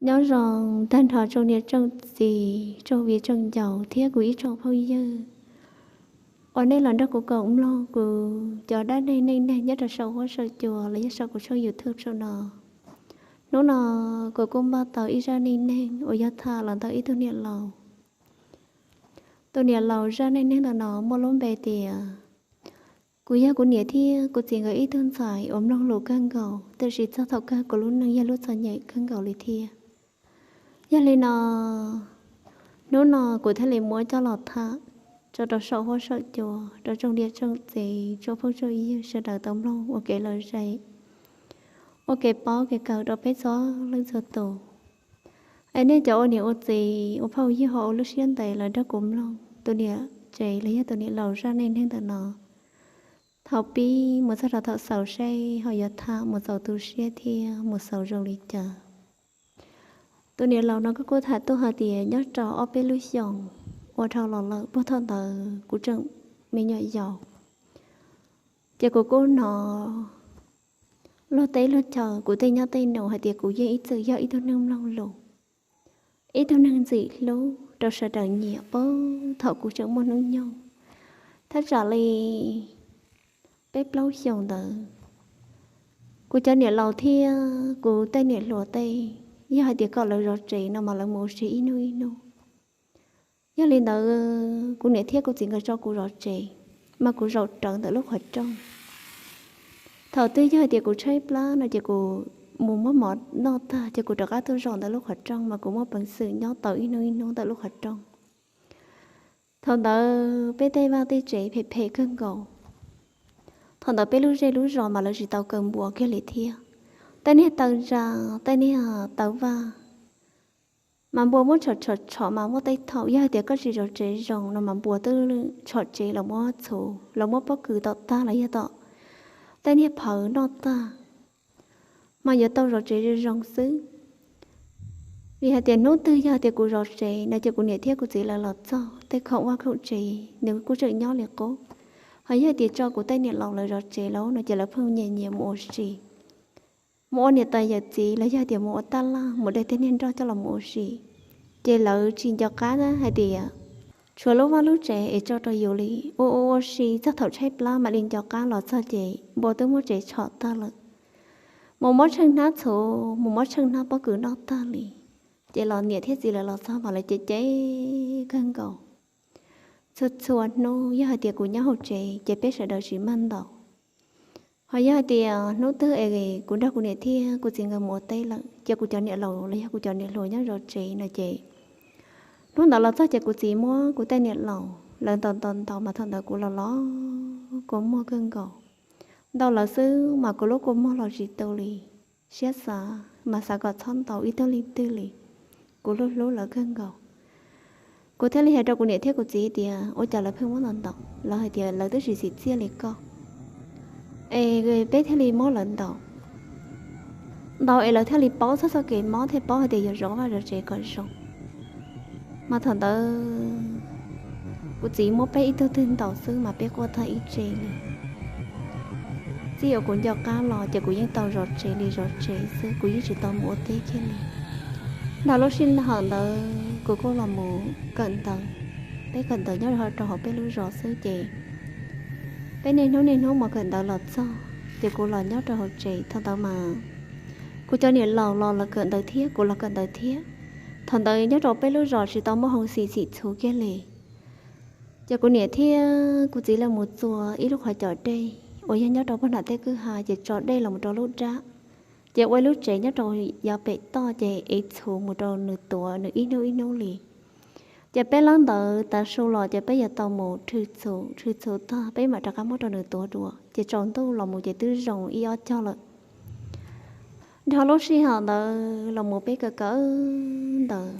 Nyob zoo tag nrho tsoom niam tsoom txiv, tsoom viv tsoom ncaus thiab kuv ib tsoom phooj ywg uas nej los nrog kuv koom mloog kuv cov dab neeg neej neeg nyob rau saum huab saum cua los yog saum kuv tshooj YouTube saum no. Hnub no kuv kuj npaj tau ib zaj neej neeg uas yog tham los ntawm ib tug niam laus. Tus niam laus zaj neej neeg ntawm no muaj lub npe tias, kuv yog kuv niam thiab kuv txiv nkawd ib tug ntxhais uas mloog lus kawg nkaus, tiam sis txog thaum kawg kuv lub neej yog lub txom nyem kawg nkaus li thiab. Yog li no, hnub no kuv thiaj li muab coj los tham tso rau saum huab saum cua rau tsoom niam tsoom txiv, tsoom phooj tsoom ywg sawv daws tau mloog ua kev lom zem, ua kev paub kev kawm rau peb txhua leej txhua tus. Es nej cov ua niam ua txiv ua phooj ywg ho ua lub siab ntev los nrog kuv mloog tus niam tsev los yog tus niam laus zaj neej neeg ntawm no thaum pib mus txog rau thaum xaus seb ho yuav tham mus txaus tu siab thiab mus xaus zoo li cas. Tus niam laus no kuj kuj tham tuaj hais tias nyob rau ob peb lub xyoos ua dhau los lawm, puag thaum ntawd kuv tseem me nyuam yaus, ces kuv kuj hnov luag teb luag chaw, kuv tej nyob tej nus hais tias kuv yeej ib txwm yog ib tug neeg mloog lus, ib tug neeg ntxim hlub rau sawv daws nyiam puag thaum kuv tseem muaj hnub nyoog. Thaj tsam li peb plaub xyoos ntawd, kuv cov niam laus thiab kuv tej niam hluas tej, yog hais tias kom lawv zov tsev no mas lawv mus ua si ib hnub ib hnub. Yog li ntawd, kuv niam thiab kuv txiv nkawd tso kuv zov tsev, mas kuv zaum rawv ntawm lub qhov rooj. Thaum twg yog hais tias kuv tshaib plab no ces kuv mus muab mov noj tag ces kuv rov qab tuaj zaum ntawm lub qhov rooj, mas kuv muaj peev xwm nyob tau ib hnub ib hnub ntawm lub qhov rooj. Thaum ntawd peb tej vaj tej tsev phem phem kawg nkaus. Thaum ntawd peb lub zej lub zos mas lawv tsis tau kaw npua kiag li thiab. Tej niag taw ntsa, tej niag taw vaj, mas npua muab tshom tshom tshom mas muaj tej thaum yog hais tias koj tsis zov tsev zoo no mas npua twb tshom tsev los muab txhuv, los muab pob kws tom tag los yog tom tej niag phawv noj tag, mas yuav tau zov tsev zoo zoo xwb. Vim hais tias hnub twg yog hais tias kuv zov tsev no ces kuv niam thiab kuv txiv lawv los txog tej khoom vaj khoom tsev nws kuj tseem nyob li qub. Ho yog hais tias tso kuv tej niam laus lawv zov tsev lawm no ces lawv pheej nyiam nyiam mus ua si, mus ua niam tais yawm txiv los yog hais tias mus ua taj laj, mus de tej niag nroj coj los mus ua si. Ces lawv tsis nco qab hais tias tshuav lub vaj lub tsev es tso rau yus li, ua ua ua si txog thaum tshaib plab mam li nco qab los txog ces npua twb muab tsev tshom tag lawm. Mus muab tsheej hnab txhuv, mus muab tsheej hnab pob kws noj tag li. Ces los niam thiab txiv lawv los txog mas lawv cem cem kawg nkaus. Txhua txhua hnub yog hais tias kuv nyob hauv tsev ces peb sawv daws tsis mag ntaus. Ho yog hais tias hnub twg es kuv nrog kuv niam thiab kuv txiv nkawd mus ua teb lawm ces kuv cov niam laus los yog kuv cov niam hluas nyob zov tsev no ces hnub ntawd los txog ces kuv txiv muab kuv tej niam laus lawv ntaus ntaus ntaus mas thaum ntawd kuv los los kua muag kawg nkaus. Ntaus lawv xwb mas kuv lub kua muag los tsis tu li. Siab xav mas xav kom txhob ntaus ib tug leej twg li. Kuv hlub hlub lawv kawg nkaus. Kuv thiaj li hais rau kuv niam thiab kuv txiv tias ua cas lawv pheej muab ntaus ntaus, lawv hais tias lawv twb tsis txim txiaj li koj, es peb thiaj li muab lawv ntaus. Ntaus es lawv thiaj li paub txog txoj kev mob, thiaj paub hais tias yuav zov vaj zov tsev kom zoo. Mas thaum ntawd kuv txiv muab peb ib tug twg ntaus xwb mas peb quaj tag ib tse li. Txij uas kuv nco qab los ces kuv yeej tau zov tsev li zov tsev xwb, kuv yeej tsis tau mus ua teb kiag li. Dhau lub sij hawm ntawd kuv kuj los mus kawm ntawv, peb kawm ntawv nyob rau hauv peb lub zos xwb ces peb niaj hnub niaj hnub mus kawm ntawv los txog ces kuv los nyob rau hauv tsev. Thaum ntawd mas kuv cov niam laus los lawv kawm ntawv thiab kuv los kawm ntawv thiab. Thaum ntawd nyob rau peb lub zos tsis tau muaj hoo xim xim txhuv kiag li. Ces kuv niam thiab kuv txiv lawv mus txua ib lub qhov cos dej uas yog nyob rau pog nram tej kwj ha ces tso dej los mus rau lub dab, ces ua ib lub tsev nyob rau yav pem toj ces ev txhuv mus rau nws tuav nws ib hnub ib hnub li. Ces peb lawv ntawd tav su los ces peb yuav tau mus rhw txhuv, rhw txhuv tag peb mam rov qab muab rau nws tuav dua ces tsaus ntuj los mus ces twb zoo ib ob cog lawm. Dhau lub sij hawm ntawd los mus peb kawm kawm ntawv,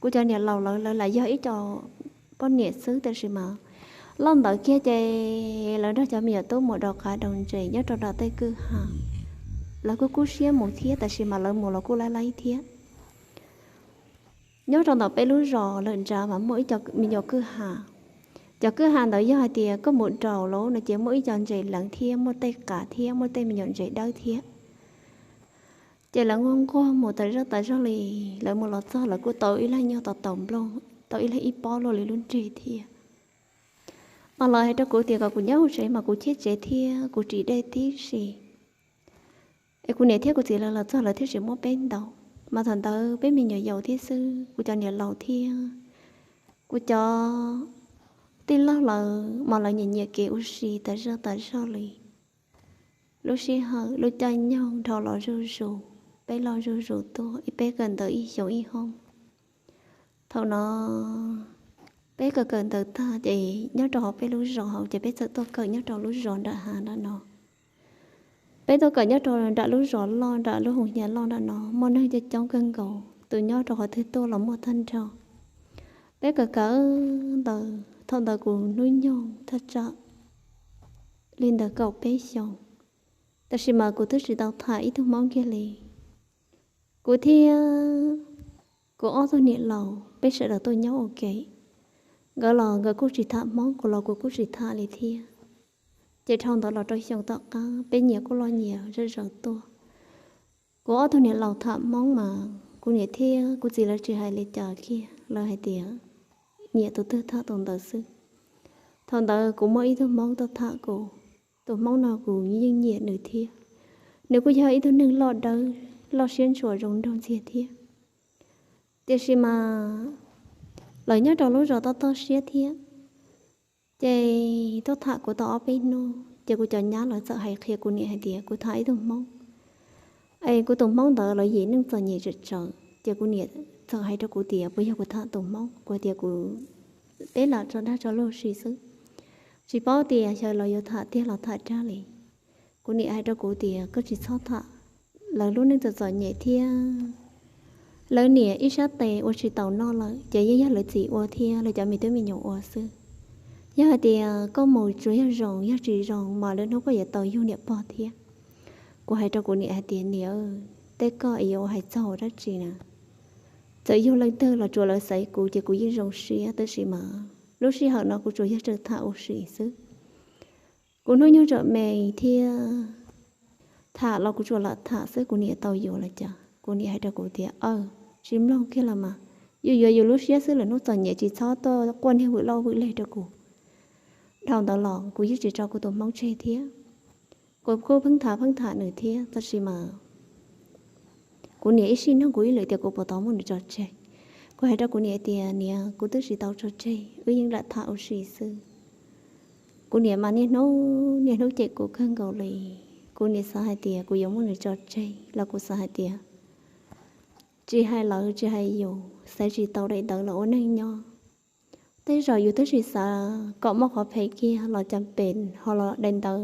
kuv cov niam laus lawv lawv lam yog ib co poj niam xwb tiam sis mas loj ntawd kiag ces lawv nrog cov me nyuam tub mus dau qav dau ntses nyob rau nram tej kwj ha. Lawv kuj kub siab mus thiab tiam sis mas lawv mus los kuj laib laib thiab. Nyob rau ntawm peb lub zos lawm nrad mas muaj ib co me nyuam kwj ha. Cov kwj ha ntawd yog hais tias koj mus rau lawm no ces muaj ib co ntses leev thiab muaj tej qav thiab muaj tej me nyuam ntses dawb thiab. Ces lawv nquag nquag mus tas zog tas zog li, lawv mus los txog lawv kuj tau ib leeg nyuag tau taus nplooj, tau ib leeg ib pob luaj li lub nrig thiab. Mas lawv hais rau kuv tias kom kuv nyob hauv tsev mas kuv cheb tsev thiab kuv ris dej tib si. Es kuv niam thiab kuv txiv lawv los txog lawv thiaj tsis muab peb ntaus. Mas thaum ntawd peb me nyuam yaus thiab xwb, kuv cov niam laus thiab kuv cov tij laug lawv mas lawv nyiam nyiam kev ua si tas zog tas zog li. Lub sij hawm lub caij nyoog dhau los zuj zus, peb loj zuj zus tuaj, peb kawm ntawv ib xyoos ib hoob. Thaum no peb kawm kawm ntawv tag ces nyob rau hauv peb lub zos hauv ces peb txawm tuaj kawm nyob rau lub zos nram hav nram no. Peb tuaj kawm nyob rau nram lub zos loj, nram lub hoos hnyav loj nram no, muaj neeg coob coob kawg nkaus, tus nyob rau qhov twg tuaj los muaj tag nrho. Peb kawm kawm ntawv, thaum ntawd kuv hnub nyoog thaj tsam li ntawm kaum peb xyoos, tab sis mas kuv twb tsis tau tham ib tug Hmoob kiag li. Kuv thiab kuv ob tug niam laus peb sawv daws tuaj nyob ua ke. Nkawd los nkawd kuj tsis tham Hmoob, kuv los kuv kuj tsis tham li thiab. Ces dhau ntawd los rau xyoo tom qab peb nyias kuj loj nyias zom zaws tuaj. Kuv ob tug niam laus tham Hmoob mas kuv niam thiab kuv txiv lawv tsis hais li cas kiag, lawv hais tias nyiam tus twg tham tus ntawd xwb. Thaum ntawd kuv muaj ib tug Hmoob tuaj tham kuv, tus Hmoob no kuv yeej nyiam nws thiab. Nws kuj yog ib tug neeg loj dawb, loj siab ntshua zoo nraug ntxiag thiab. Tiam sis mas lawv nyob rau lub zos toj toj siab thiab. Ces tuaj tham kuv tau ob peb hnub ces kuv cov nyab lawv txawm hais qhia kuv niam hais tias kuv tham ib tug Hmoob. Es kuv tus Hmoob ntawd lawv yim neej txom nyem tsawm tsawv, ces kuv niam txawm hais rau kuv tias puas yog kuv tham tus Hmoob, kuv tias kuv, peb lam tso dag tso luag si xwb, tsis paub tias xyov lawv yuav tham tiag los tham dag li. Kuv niam hais rau kuv tias koj tsis txhob tham, lawv lub neej txom txom nyem thiab, lawv niam ib sab tes ua tsis taus noj lawm ces yeej yog lawv txiv ua thiab lawv cov me tub me nyuam ua xwb. Yog hais tias koj mus tsuas yog zoo, yog tsis zoo mas lwm hnub koj yuav tau yug niam pog thiab. Kuv hais rau kuv niam hais tias niam, tej koj es yuav ua hais txog ua dab tsi na? Txawm yug leej twg los tsuas lawv xaiv kuv ces kuv yeej zoo siab, tab sis mas lub sij hawm no kuv tsuas yog tseem tham ua si xwb. Kuv hnub nyoog tseem me thiab, tham los kuv tsuas lam tham xwb, kuv niam tau yuav los cas? Kuv niam hais rau kuv tias aw, tsis mloog kiag los mas, yus yuav yus lub siab xwb, lwm hnub txom nyem tsis txhob tuaj quaj niag vwm loj vwm leg rau kuv. Dhau ntawd los kuv yeej tsis tso kuv tus Hmoob tseg thiab. Kuv kuj pheej tham pheej tham nws thiab, tab sis mas kuv niam ib sij nug kuv ib lwm tias kuv puas tau muab nws tso tseg. Kuv hais rau kuv niam tias niam, kuv twb tsis tau tso tseg, wb yeej lam tham ua si xwb. Kuv niam mas niaj hnub niaj hnub cem kuv kawg nkaus li. Kuv niam xav hais tias kuv yuav muab nws tso tseg los kuv xav hais tias tsis hais lawv tsis hais yus, xaiv tsis tau daim ntawv los ua neej nyob. Tej zaum yus twb tsis xav kom muaj qhov phem kiag los cas pes ho los daim ntawv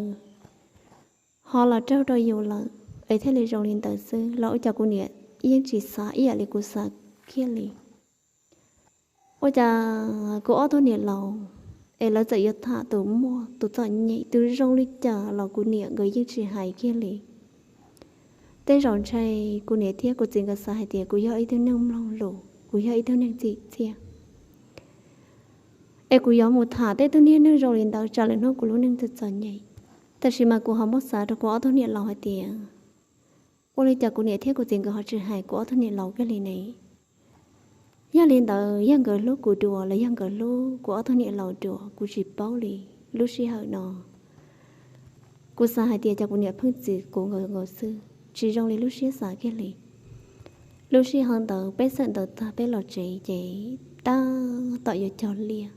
ho los raug rau yus lawm es thiaj li zoo li ntawd xwb los ua cas kuv niam yeej tsis xav ib yam li kuv xav kiag li. Ua cas kuv ob tug niam laus es lawv txawm yuav tham tus muaj tus txom nyem tus zoo li cas los kuv niam nkawd yeej tsis hais kiag li. Tej zaum ntshe kuv niam thiab kuv txiv nkawd xav hais tias kuv yog ib tug neeg mloog lus, kuv yog ib tug neeg txim txiaj, es kuv yuav mus tham tej tug niag neeg zoo li ntawd tsam lwm hnub kuv lub neej txom txom nyem. Tab sis mas kuv ho muab xav rau kuv ob tug niam laus hais tias ua li cas kuv niam thiab kuv txiv nkawd ho tsis hais kuv ob tug niam laus kiag li ne? Yog li ntawd yog nkawd hlub kuv dua los yog nkawd hlub kuv ob tug niam laus dua kuv tsis paub li. Lub sij hawm no kuv xav hais tias cas kuv niam pheej txwv kuv nkawd nkaus xwb, tsis zoo li lub siab xav kiag li. Lub sij hawm ntawd peb xawm ntawv tag peb los tsev ces tab tom yuav cog liaj.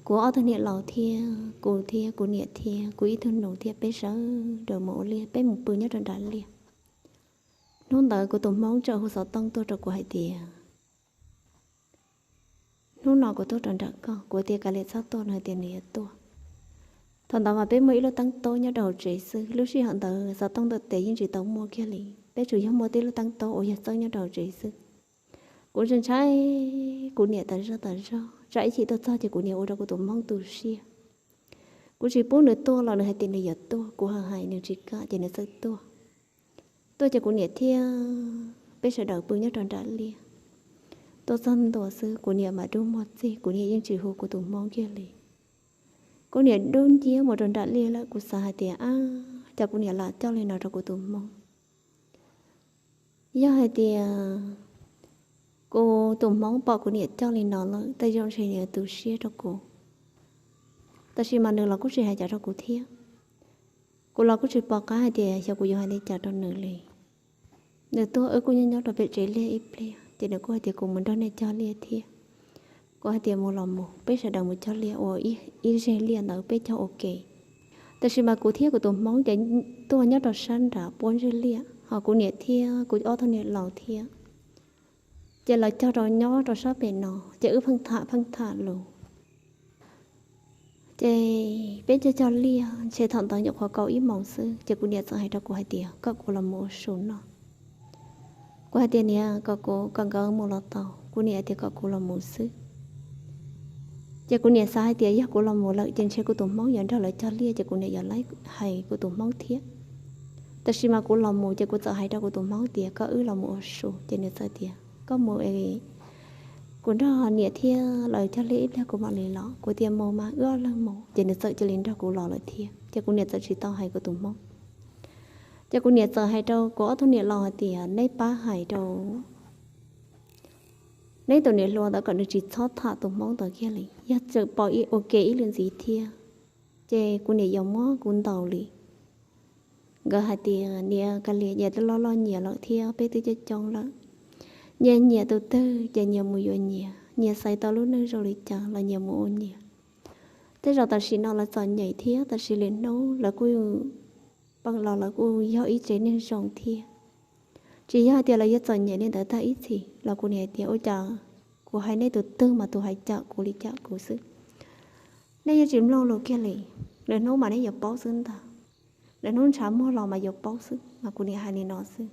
Kuv ob tug niam laus thiab kuv thiab kuv niam thiab kuv ib tug nus thiab peb sawv daws mus ua liaj, peb mus pw nyob rau nram liaj. Hnub ntawd kuv tus Hmoob txawm hu xov tooj tuaj rau kuv hais tias, hnub no kuv tuaj rau nram koj. Kuv tias kav liam txhob tuaj, nws tias nws yuav tuaj. Thaum ntawd mas peb muaj ib lub teeb tub nyob rau hauv tsev xwb, lub sij hawm ntawd xov tooj ntawm tes yeej tsis tau muaj kiag li, peb tsuas yog muaj tib lub teeb tub uas yog txawb nyob rau hauv tsev xwb. Kuv ntshai ntshai kuv niam tas zog tas zog, tsam ib chim tuaj txog ces kuv niam ua rau kuv tus Hmoob tu siab. Kuv tsis pub nws tuaj los nws hais tias nws yuav tuaj, kuv hais hais nws tsis kam ces nws txawm tuaj. Tuaj ces kuv niam thiab peb sawv daws pw nyob rau nram liaj. Tuaj txog ntua xwb kuv niam mam dub muag txig, kuv niam yeej tsis hu kuv tus Hmoob kiag li. Kuv niam dub nciab mus rau nram liaj lawm, kuv xav hais tias ab, cas kuv niam lam coj li no rau kuv tus Hmoob. Yog hais tias kuv tus hmoob pom kuv niam coj li no lawm tej zaum ntshe nws tu siab rau kuv, tab sis mas nws los kuj tsis hais cas rau kuv thiab. Kuv los kuj tsis pom qab hais tias xyov kuv yuav hais li cas rau nws li. Nws tuaj wb kuj nyob nyob rau pem tsev liaj ib pliag ces nws kuj hais tias kuv mus nrog nej cog liaj thiab. Kuv hais tias mus los mus, peb sawv daws mus cog liaj ua ib zeg liaj ntawd peb cog ua ke. Tab sis mas kuv thiab kuv tus hmoob ces tuaj nyob rau sab nram puab ntswg liaj, ho kuv niam thiab kuv ob tug niam laus thiab ces lawv cog rau nyob rau sab pem no, ces wb pheej tham pheej tham lus. Ces peb cog cog liaj ntshe thaum ntawd nyuam qhuav kaum ib moos xwb ces kuv niam txawm hais rau kuv hais tias kom kuv los mus ua su no. Kuv hais tias niam, kom kuv, kom nkawd mus los tau. Kuv niam hais tias kom kuv los mus xwb. Ces kuv niam xav hais tias yog kuv los mus lawm ces ntshe kuv tus hmoob yuav nrog lawv cog liaj ces kuv niam yuav laib hais kuv tus hmoob thiab. Tab sis mas kuv los mus ces kuv txawm hais rau kuv tus hmoob tias koj wb los mus ua su, ces nws txawm tias koj mus es kuv nrog niam thiab lawv cog liaj ib pliag kuv mam li los. Kuv tias mus mas wb ob leeg mus, ces nws txawm cia li nrog kuv los lawm thiab. Ces kuv niam txawm tsis tau hais kuv tus hmoob. Ces kuv niam txawm hais rau kuv ob tug niam laus hais tias neb pab hais rau neb tus niam hluas ntawd kom nws tsis txhob tham tus hmoob ntawd kiag li, yog tseem pom ua ke ib lwm ntxiv thiab ces kuv niam yuav muab kuv ntaus li. Nkawd hais tias niam, kav liam, nyias twb loj loj nyias lawm thiab peb twb coob coob lawm. Nyias nyiam tus twg ces nyias mus yuav nyias, nyias xaiv tau lub neej zoo li cas los nyias mus ua nyias. Tej zaum tam sim no lawv txom nyem thiab tab sis lwm hnub lawv kuj pab los lawv kuj yog ib tsev neeg zoo thiab. Tsis yog hais tias lawv yuav txom nyem li ntawd tag ib txhis los kuv niam hais tias ua cas kuv hais nej tus twg mas tus hais cawm kuv li cawm kuv xwb. Nej yeej tsis mloog lus kiag li, lwm hnub mas neb yuav paub xwb ntag. Lwm hnub ntshav muag los mas yuav paub xwb, mas kuv niam hais li no xwb.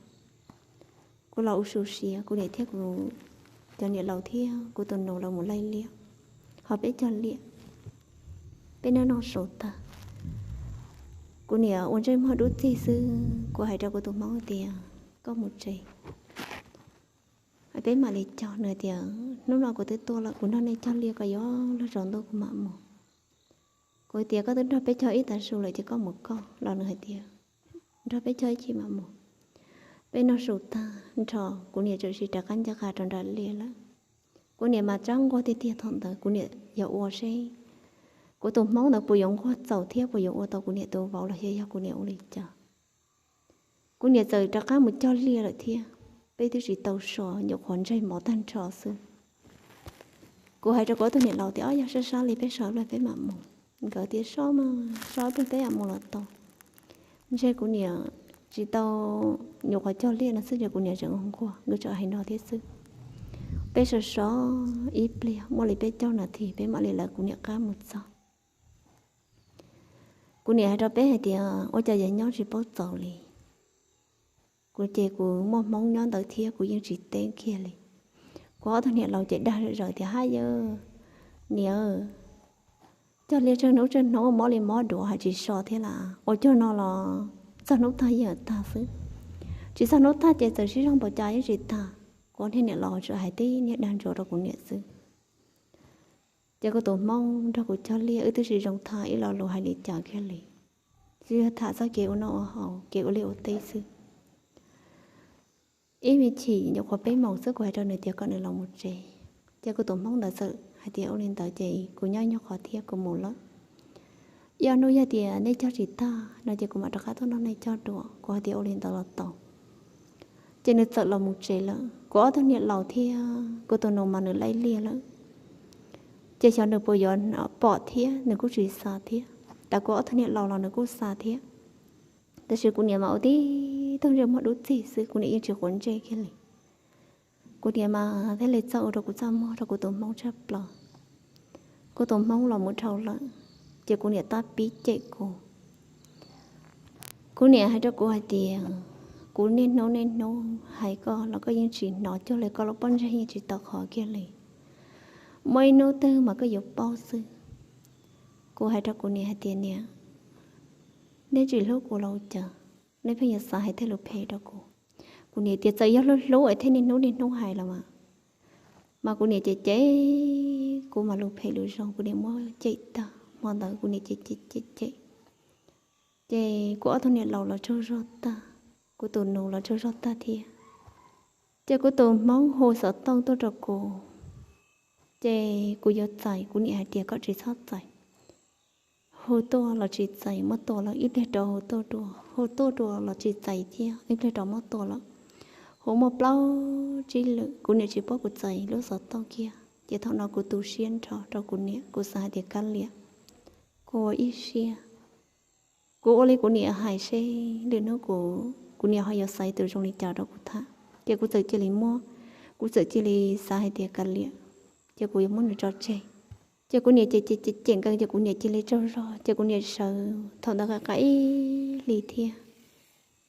Kuv los ua su siav, kuv niam thiab kuv cov niam laus thiab kuv tus nus lawv mus laij liaj, ho peb cog liaj, peb noj noj su tag, kuv niam ua ntsej muag dub txig xwb. Kuv hais rau kuv tus hmoob tias koj mus tsev, peb mam li cog. Nws tias hnub no kuv twb tuaj lawm, kuv nrog nej cog liaj kom yuav luag tsaus ntuj kuv mam mus. Kuv tias koj twb nrog peb cog ib tav su lawm ces koj mus koj los. Nws hais tias nrog peb cog ib chim mam mus. Peb noj su tag nrho, kuv niam txawm sim rov qab ncaj qha rau nram liaj lawm. Kuv niam mas tsab nquag tiag tiag thaum ntawd, kuv niam yog ua seb kuv tus hmoob ntawd puas yuav nquag txaus thiab puas yuav ua tau kuv niam tus vauv los xyov yog kuv niam ua li cas. Kuv niam txawm rov qab mus cog liaj lawm thiab, peb twb tsis tau so, nyuam qhuav ntseg mov tag nrho xwb. Kuv hais rau kuv ob tug niam laus tias ob, yog sab sab li peb so ib pliag peb mam mus. Nkawd tias so mas so ib pliag peb mam mus los tau. Ntshe kuv niam tsis tau, nyuam qhuav cog liaj no xwb ces kuv niam tseem nquag, nkawd tseem hais no thiab xwb. Peb so so ib pliag muaj li peb caug nas this peb mam li lawv kuv niam qab mus txog. Kuv niam hais rau peb hais tias ua cas yog nyob tsis paub txaus li. Kuv ces kuv muaj hmoob nyob ntawd thiab kuv yeej tsis teb kiag li. Kuv ob tug niam laus ces dag zom zaws tias haj yawg, niam, cog liaj tsawg hnub tsawg hnub mob li mob duav hais tsis so thiab las, ua cuag no los txog hnub tag yeej tag xwb. Tsis txog hnub tag ces txawm sib zog npaum cas yeej tsis tag. Kuv ob niag niam laus tsuas hais tib niag dag ntsuav rau kuv niam xwb. Ces kuv tus hmoob nrog kuv cog liaj wb twb tsis zoo tham ib lo lus hais li cas kiag li. Tsuas yog tham txog kev ua noj ua haus, kev ua liaj ua teb xwb. Ib me chim nyuam qhuav peb moos xwb kuv hais rau nws tias kom nws los mus tsev. Ces kuv tus hmoob ntawd txawm hais tias ua li ntawd ces kuv nyob nyuag qhov thiab kuv mus lawm. Ib ob hnub yog tias nej cog tsis tag no ces kuv mam rov qab tuaj nrog nej cog dua. Kuv hais tias ua li ntawd los tau. Ces nws txawm los mus tsev lawm. Kuv ob tug niam laus thiab kuv tus nus mas nws laij liaj lawm, ces xyov nws puas yuav pom thiab nws kuj tsis xav thiab. Tab kuv ob tug niam laus los nws kuj xav thiab. Tab sis kuv niam mas ua tib tug ntsej muag dub txig xwb, kuv niam yeej tsis quav ntsej kiag li. Kuv niam mas thiaj li txawj ua rau kuv txaj muag rau kuv tus hmoob tshaj plaws. Kuv tus hmoob los mus dhau lawm, ces kuv niam tab pib cem kuv. Kuv niam hais rau kuv hais tias, kuv niaj hnub niaj hnub hais koj los koj yeej tsis hnov cuag li, koj lub pob ntseg yeej tsis tau qhov kiag li. Muaj ib hnub twg mas koj yuav paub xwb. Kuv hais rau kuv niam hais tias, niam, nej tsis hlub kuv los ua cas nej pheej yuav xav hais tej lus phem rau kuv? Kuv niam tias txawm yog hlub hlub es thiaj niaj hnub niaj hnub hais los mas. Mas kuv niam cem cem kuv mas lus phem lus zoo kuv niam muab cem tag. Hmo ntawd kuv niam cem cem cem cem, ces kuv ob tug niam laus los tsaug zog tag, kuv tus nus los tsaug zog tag thiab. Ces kuv tus hmoob hu xov tooj tuaj rau kuv, ces kuv yuav txais, kuv niam hais tias kom tsis txhob txais. Hu tuaj los tsis txais, muab tua los ib pliag rov hu tuaj dua, hu tuaj dua los tsis txais thiab, ib pliag rov muab tua lawm. Hu muaj plaub tsib lwm, kuv niam tsis pub kuv txais lub xov tooj kiag. Ces thaum no kuv tu siab nrho rau kuv niam, kuv xav hais tias kav liam, kuv ua ib siab, kuv ua li kuv niam hais seb lwm hnub kuv, kuv niam ho yuav xaiv tus zoo li cas rau kuv tham. Ces kuv txawm cia li muab, kuv txawm cia li xav hais tias kav liam, ces kuv yuav muab nws tso tseg. Ces kuv niam cem cem cem nkees, ces kuv niam cia li tsaug zog, ces kuv niam sawv, thaum ntawd qa qa ib hlis thiab.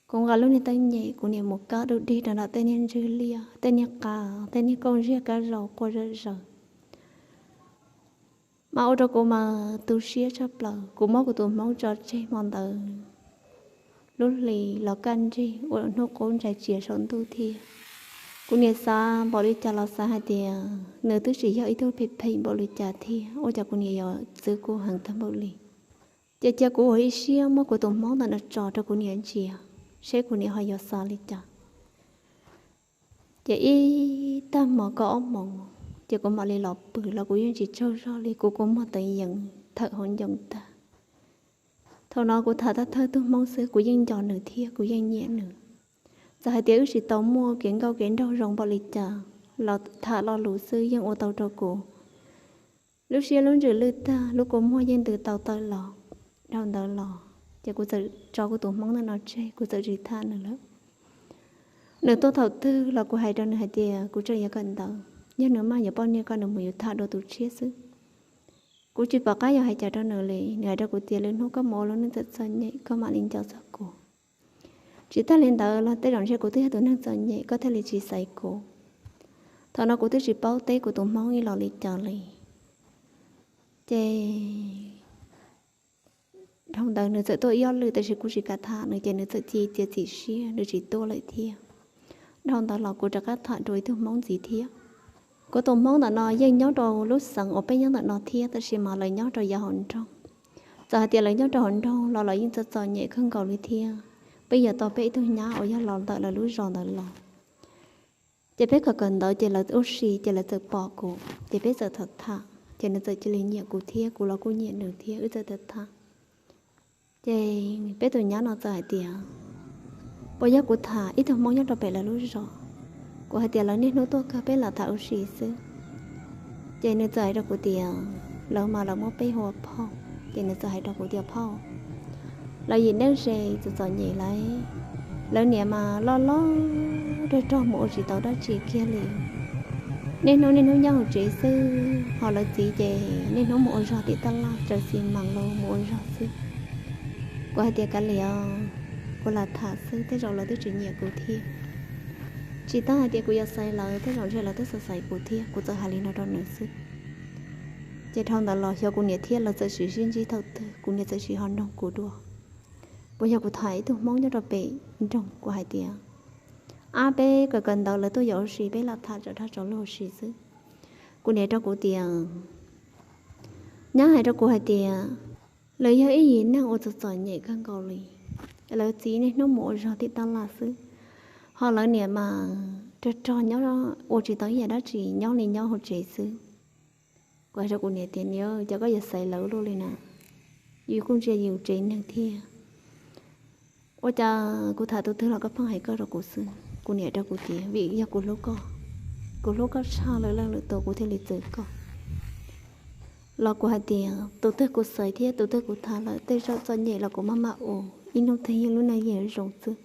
Kuv nqa lub niag teeb nyem, kuv niam mus kab dub dig rau nram tej niag ntswg liaj, tej niag qas, tej niag kauj ntsiag kab zaus quaj zom zaws. Mas ua rau kuv mas tu siab tshaj plaws, kuv muab kuv tus hmoob tso tseg hmo ntawd. Lub hli los kaj nrig ua hnub qub ntsais tsias saum ntuj thiab. Kuv niam xav npaum li cas los xav hais tias nws twb tsis yog ib tug phem phem npaum li cas thiab, ua cas kuv niam yuav txwv kuv heev tag npaum li. Ces cia kuv ua ib siab muab kuv tus hmoob ntawm no tso rau kuv niam ntsia, seb kuv niam ho yuav xav li cas. Ces ib tag hmo kaum ob moos, ces kuv mam li los pw los kuv yeej tsis tsaug zog li, kuv kua muag teev yees thawm hauv ncoo tag. Thaum no kuv tham thawj thawj tug hmoob xwb, kuv yeej nco nws thiab kuv yeej nyiam nws. Txawm hais tias wb tsis tau muaj kev nkauj kev nraug zoo npaum li cas los tham lo lus xwb yeej ua tau rau kuv lub siab lub ntsws lwj tag, lub kua muag yeej ntws tau tawm los. Dhau ntawd los ces kuv txawm tso kuv tus hmoob ntawm no tseg, kuv txawm tsis tham nws lawm. Nws tuaj thaum twg los kuv hais rau nws hais tias kuv tseem yuav kawm ntawv, yog nws maj yuav poj niam koj nws mus yuav tham dua tus tshiab xwb. Kuv tsis pom qab yuav hais cas rau nws li. Nws hais rau kuv tias lwm hnub koj mus ua lub neej txom txom nyem koj mam li nco txog kuv. Tsis tag li ntawd los tej zaum ntshe kuv twb yog tus neeg txom nyem koj thiaj li tsis xaiv kuv. Thaum no kuv twb tsis paub teb kuv tus hmoob ib los li cas li. Ces dhau ntawd nws txawm tuaj ib ob lwm tab sis kuv tsis kam tham nws ces nws txawm cia txiav txim siab nws tsis tuaj lawm thiab. Dhau ntawd los kuv rov qab tham dua ib tug hmoob ntxiv thiab. Kuv tus hmoob ntawm no yeej nyob rau lub xeev uas peb nyob ntawm no thiab tab sis mas lawv nyob rau yav hauv nroog. Txawm hais tias lawv nyob rau hauv nroog los lawv yeej txom txom nyem kawg nkaus li thiab. Peb yuav tau peb ib tug nyab uas yog los ntawm lawv lub zos ntawd los. Ces peb kawm kawm ntawv ces lawv ua si ces lawv txawm pom kuv ces peb txawm tham tham ces nws txawm cia li nyiam kuv thiab kuv los kuj nyiam nws thiab wb txawm tham tham. Ces peb tus nyab no txawm hais tias puas yog kuv tham ib tug hmoob nyob rau pem lawv lub zos. Kuv hais tias lawv niaj hnub tuaj kawg peb lam tham ua si xwb. Ces nws txawm hais rau kuv tias lawv mas lawv muab peb hu ua phauj. Ces nws txawm hais rau kuv tias phauj, lawv yim neej ze txom txom nyem lawv, lawv niam mas loj loj rog rog mus ua tsis tau dab tsi kiag li. Niaj hnub niaj hnub nyob hauv tsev xwb, ho lawv txiv ces niaj hnub mus ua zog tim taj laj tsaws xi mas los mus ua zog xwb. Kuv hais tias kav liam, kuv lam tham xwb tej zaum lawv twb tsis nyiam kuv thiab. Tsis tas hais tias kuv yuav xaiv lawv tej zaum ntshe lawv twb xav xaiv kuv thiab, kuv txawm hais li no rau nws xwb. Ces dhau ntawd los xyov kuv niam thiab lawv txawm sim sib ntsib thaum twg kuv niam txawm sim ho nug kuv dua, puas yog kuv tham ib tug hmoob nyob rau pem nroog. Kuv hais tias ab peb kawm kawm ntawv lawv tuaj yos ua si peb lam tham tsam dhau tsam luag ua si xwb. Kuv niam rau kuv tias, nyab hais rau kuv hais tias lawv yog ib yim neeg ua txom txom nyem kawg nkaus li, lawv txiv niaj hnub mus ua zog tim taj laj xwb, ho lawv niam mas rog rog nyob ua tsis tau ib yam dab tsi nyob li nyob hauv tsev xwb. Kuv hais rau kuv niam tias niam, cas koj yuav xaiv lawv luaj li na, yus kuj ntsia yus tsev neeg thiab. Ua cas kuv tham tus twg los koj pheej hais koj rau kuv xwb. Kuv niam rau kuv tias vim yog kuv hlub koj, kuv hlub koj tshaj lwm leej lwm tus kuv thiaj li txwv koj. Los kuv hais tias tus twg kuv xaiv thiab tus twg kuv tham lawm tej zaum txom nyem los kuv maj mam ua, ib hnub twg yog lub neej yeej zoo xwb.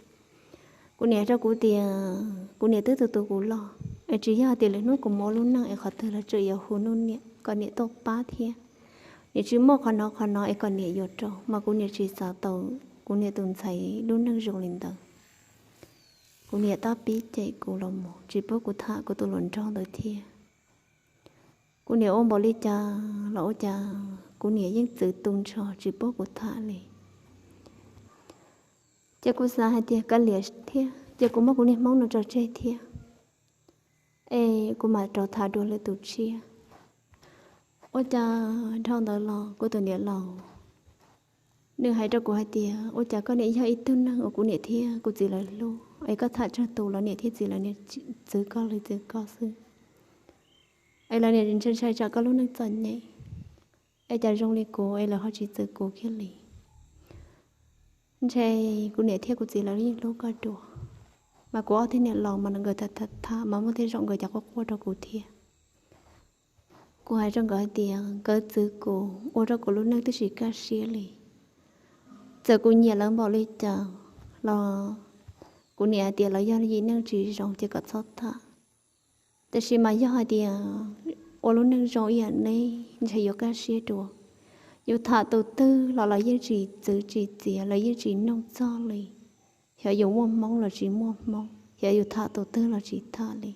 Kuv niam rau kuv tias kuv niam twb tu tu kuv loj, es tsis yog tias lwm hnub kuv mus ua lub neej es qhov twg los tseem yuav hu niam kom niam tuaj pab thiab. Niam tsis muaj qhov no qhov no es kom niam yuav rau mas kuv niam tsis xav tau kuv niam tus ntxhais lub neej zoo li ntawd. Kuv niam tab pib cem kuv los mus tsis pub kuv tham kuv tus hluas nraug ntawd thiab. Kuv niam ua npaum li cas los ua cas kuv niam yeej txwv tu nrho tsis pub kuv tham li. Ces kuv xav hais tias kav liam thiab ces kuv muab kuv niag hmoob no tso tseg thiab, es kuv mam rov tham dua lwm tus tshiab. Ua cas dhau ntawd los kuv tus niam laus nws hais rau kuv hais tias ua cas koj niam yog ib tug neeg uas kuv niam thiab kuv txiv lawv hlub, es koj tham tsawg tus los niam thiab txiv lawv niaj txwv koj li txwv koj xwb. Es lawv niaj ntshai ntshai tsam koj lub neej txom nyem, es cas zoo li kuv es lawv ho tsis txwv kuv kiag li. Ntshe kuv niam thiab kuv txiv lawv yeej hlub koj dua, mas kuv ob tug niam laus mas nkawd tham tham tham mas muaj tej zaum nkawd cov quaj quaj rau kuv thiab. Kuv hais rau nkawd hais tias nkawd txwv kuv ua rau kuv lub neej twb tsis kaj siab li. Txawm kuv nyiam lawv npaum li cas los kuv niam hais tias lawv yog yim neej tsis zoo ces kom txhob tham. Tiam sis mas yog hais tias ua lub neej zoo ib yam neb ntshe yuav kaj siab dua. Yus tham tus twg los lawv yeej tsis txwv tsis txiav, lawv yeej tsis noog txog li. Xyov yus muaj hmoob los tsis muaj hmoob, xyov yus tham tus twg los tsis tham li.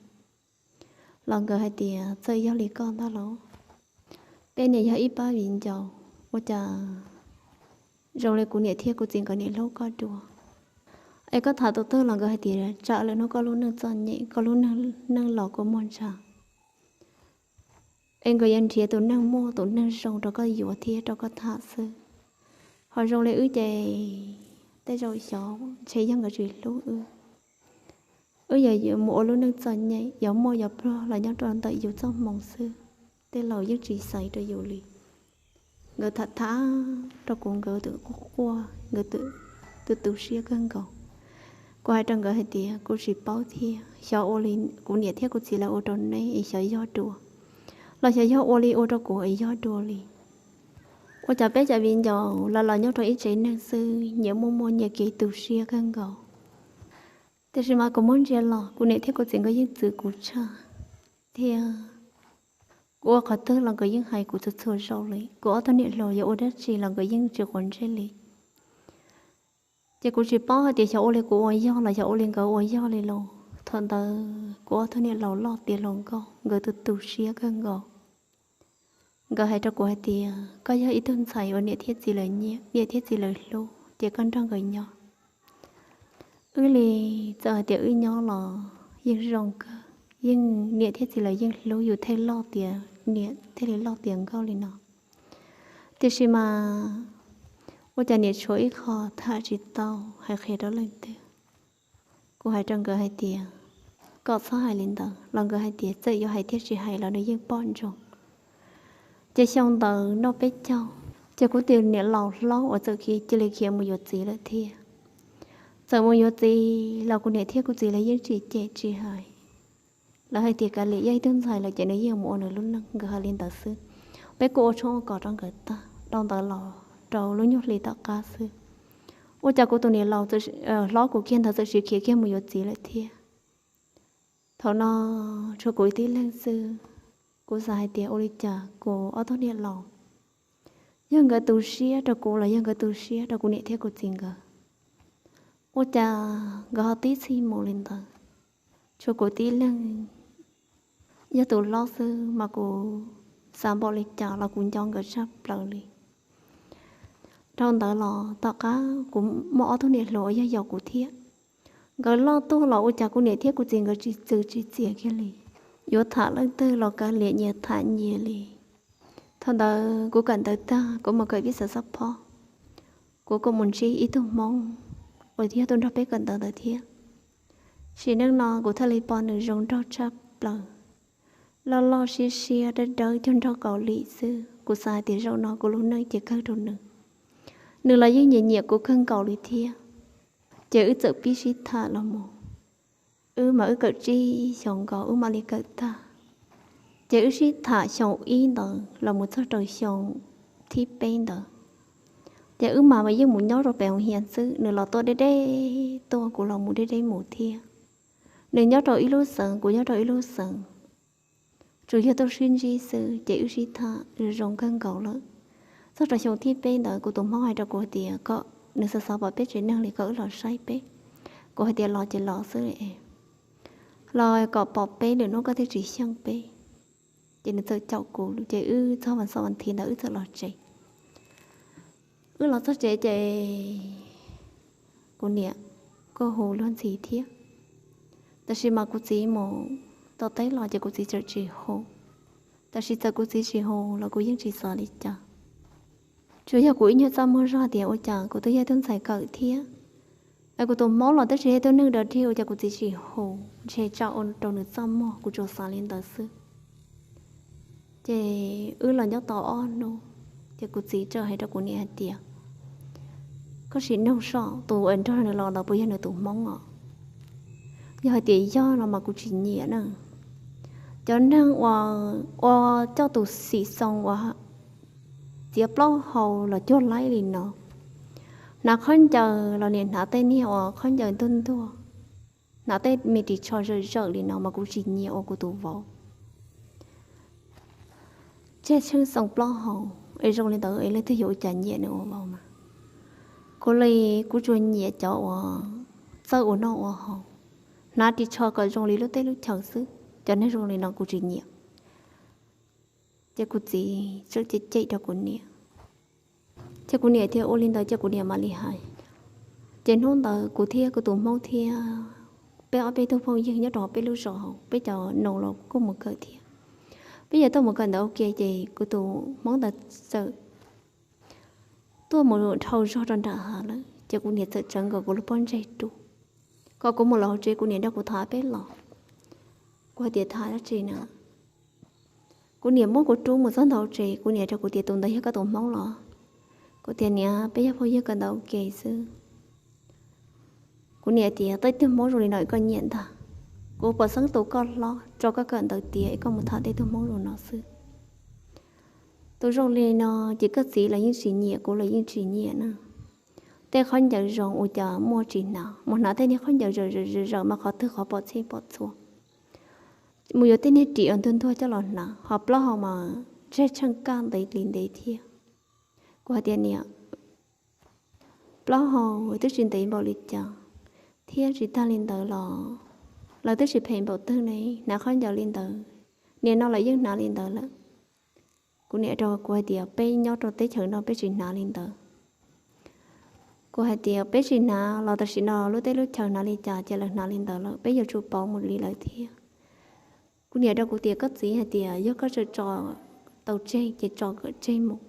Los nkawd hais tias txawm yog li koj ntag los, peb niaj yog ib pab viv ncaus, ua cas zoo li kuv niam thiab kuv txiv nkawd niaj hlub koj dua. Es koj tham tus twg los nkawd hais tias tsam lwm hnub koj lub neej txom nyem, koj lub neej los kua muag ntsha, es nkawd yuav nrhiav tus neeg muaj tus neeg zoo rau koj yuav thiab rau koj tham xwb. Ho zoo li wb ces tej zaum xyov ntshe yog nkawd tsis hlub wb. Wb yog mus ua lub neej txom nyem, yuav muaj yuav pluag los nyob rau ntawm yus txoj hmoo xwb, tej laus yeej tsis xaiv rau yus li. Nkawd tham tham rau kuv nkawd twb quaj quaj, nkawd twb tu siab kawg nkaus. Kuv hais rau nkawd hais tias kuv tsis paub thiab, xyov ua li kuv niam thiab kuv txiv lawv ua rau neb es xyov yog dua, los xyov yog ua li ua rau kuv es yog dua li. Ua cas peb cov viv ncaus los los nyob rau ib tsev neeg xwb nyias muaj muaj nyias kev tu siab kawg nkaus. Tiam sis mas kuv muab ntsia los kuv niam thiab kuv txiv nkawd yeej txwv kuv tshaj, thiab kuv ua qhov twg los nkawd yeej hais kuv txhua txhua zaus li. Kuv ob tug niam hluas yuav ua dab tsi los nkawd yeej tsis quav ntsej li. Ces kuv tsis paub hais tias xyov ua li kuv ua yog los xyov ua li nkawd ua yog li los thaum ntawd kuv ob tug niam laus loj tiav hluas nkauj nkawd tu tu siab kawg nkaus. Nkawd hais rau kuv hais tias koj yog ib tug ntxhais uas niam thiab txiv lawv nyiam, niam thiab txiv lawv hlub, ces koj nrog nkawd nyob. Wb li txawm hais tias wb nyob los yeej zoo kawg, yeej niam thiab txiv lawv yeej hlub yus thiaj loj tiav niam thiaj li loj tiav nkauj li no. Tiam sis mas ua cas niam tshuav ib qho tham tsis tau hais qhia rau leej twg. Kuv hais rau nkawd hais tias kom txhob hais li ntawd los nkawd hais tias txawm yuav hais thiab tsis hais los nws yeej pom ntsoov. Ces xyoo ntawd noj peb caug, ces kuv tus niam laus hlob uas txawm cia li khiav mus yuav txiv lawm thiab. Txawm mus yuav txiv los kuv niam thiab kuv txiv lawv yeej tsis cem tsis hais. Lawv hais tias kav liam, yog ib tug ntxhais lawm ces nws yeej mus ua nws lub neej, nkawd hais li ntawd xwb. Peb kuj ua tshoob ua kos rau nkawd tag, dhau ntawd los rau lub nyuag hli tom qab xwb, ua cas kuv tus niam laus hlob kuv kiag ntawd txawm sim khiav kiag mus yuav txiv lawm thiab. Thaum no tshuav kuv ib tib leeg xwb. Kuv xav hais tias ua li cas kuv ob tug niam laus, yog nkawd tu siab rau kuv los yog nkawd tu siab rau kuv niam thiab kuv txiv nkawd, ua cas nkawd ho tib txhij mus li ntawd. Tshuav kuv tib leeg yog tus hlob xwb mas kuv xav npaum li cas los kuv nco nkawd tshaj plaws li. Dhau ntawd los tom qab kuv muaj ob tug niam hluas uas yog yaus kuv thiab. Nkawd loj tuaj los ua cas kuv niam thiab kuv txiv nkawd tsis txwv tsis txiav kiag li. Yuav tham leej twg los kav liam nyias tham nyias li. Thaum ntawd kuv kawm ntawv tag kuv mus kawm pib xav xab phob, kuv kuj mus ntsib ib tug hmoob uas yog tuaj nrog peb kawm ntawv ntawd thiab. Sim neej no kuv thiaj li pom nws zoo nraug tshaj plaws, loj loj siab siab dawb dawb cuag nraug Kaus Lim xwb. Kuv xav hais tias zaum no kuv lub neej ces kawg rau nws. Nws los yeej nyiam nyiam kuv kawg nkaus li thiab. Ces wb txawm pib sib tham los mus. Wb mas wb kawm tsib xyoos nkaus wb mam li kawm tag. Ces wb sib tham xyoo ib ntawd los mus txog rau xyoo thib peb ntawd, ces wb mas mas yeej mus nyob rau pem hoo hias xwb, nws los tuaj deb deb tuaj, kuv los mus deb deb mus thiab. Nws nyob rau ib lub xeev, kuv nyob rau ib lub xeev, tsuas yog tuaj sib ntsib xwb ces wb sib tham zoo kawg nkaus lawm. Txog rau xyoo thib peb ntawd kuv tus hmoob hais rau kuv hais tias kom nws xav xav pom peb tsev neeg li kom wb los saib peb. Kuv hais tias los ces los xwb, los kom pom peb lwm hnub koj thiaj tsis xyeej peb. Ces nws txawm caum kuv ces wb txog vas xaum vas thiv ntawd wb txawm los tsev. Wb los txog tsev ces kuv niam kuj hu luag ntxhi thiab, tab sis mas kuv txiv mus tom teb los ces kuv txiv txawm tsis hu. Tab sis txawm kuv txiv tsis hu los kuv yeej tsis xav li cas. Tsuas yog kuv ib nyuag txaj muag zog tias ua cas kuv twb yog ib tug ntxhais kawm thiab, Kuv tus hmoob los twb tsis yog ib tug neeg dog dig ua cas kuv txiv tsis hu, ntshe tsa ua rau nws txaj muag, kuv tsuas xav li ntawd xwb. Ces wb los nyob tau ob hnub, ces kuv txiv txawm hais rau kuv niam hais tias, koj sim nug saib tus uas nrog nws los ntawd puas yog nws tus hmoob os. Yog hais tias yog no mas kuv tsis nyiam na. Cov neeg uas ua coj tus xim xoo uas txiav plaub hau los cuag laib li no, hnav khaub ncaws los niam hnav tej niag uas khaub ncaws ntuag ntuag, hnav tej me ris tsho zawm zawm li no mas kuv tsis nyiam ua kuv tus vauv. Tseg tsheej xoo plaub hau es zoo li ntawd es leej twg yuav ua cas nyiam nws ua vauv mas. Kuv li, kuv tsuas nyiam cov uas txawj ua noj ua haus, hnav ris tsho kom zoo li lub teb lub chaw xwb, cov neeg zoo li no kuv tsis nyiam. Ces kuv txiv txawm cem cem rau kuv niam, ces kuv niam thiaj ua li ntawd ces kuv niam mam li hais. Ces hnub ntawd kuv thiab kuv tus hmoob thiab peb ob peb tug phooj ywg nyob rau peb lub zos, peb cov nus los kuj mus kawm thiab. Peb yuav tuaj mus kawm ntawv ua ke ces kuv tus hmoob ntawd txawm tuaj mus dhau zog rau nram hav lawm, ces kuv niam txawm tsawv nkaus kuv lub pob ntseg rau, kom kuv mus los hauv tsev, kuv niam nrog kuv tham peb los. Kuv hais tias tham dab tsi na? Kuv niam muab kuv rub mus txog ntawm hauv tsev, kuv niam rau kuv tias tus ntawd yog koj tus hmoob los? Kuv tias niam, peb yog phooj ywg kawm ntawv ua ke xwb. Kuv niam tias tej tug hmoob zoo li no es koj nyiam ntag. Kuv puas xeeb tus koj hlob tso koj kawm ntawv tiav es koj mus tham tej tug hmoob zoo no xwb. Tus zoo li no ces koj txiv los yeej tsis nyiam, kuv los yeej tsis nyiam na. Tej khaub ncaws zoo ua cas muaj tsis hnav, mus hnav tej niag khaub ncaws zawm zawm mas qhov twg qhov pom txhij pom txhua. Mus yuav tej niag ris uas ntuag ntuag coj los hnav, ho plaub hau mas tseg tsheej kaj ntev li ntev thiab. Kuv hais tias niam, plaub hau twb tsis ntev npaum li cas, thiab tsis tag li ntawd los lawv twb tsis phem npaum twg ne, hnav khaub ncaws li ntawd, nim no lawv yeej hnav li ntawd lawm. Kuv niam rau kuv hais tias peb nyob rau teb chaws no peb tsis hnav li ntawd. Kuv hais tias peb tsis hnav los tam sim no lub teb lub chaw hnav li cas ces lawv hnav li ntawd lawm, peb yuav tsum pauv mus li lawv thiab. Kuv niam rau kuv tias koj txiv hais tias yog koj tseem tso tau tseg ces tso kom tseg mus.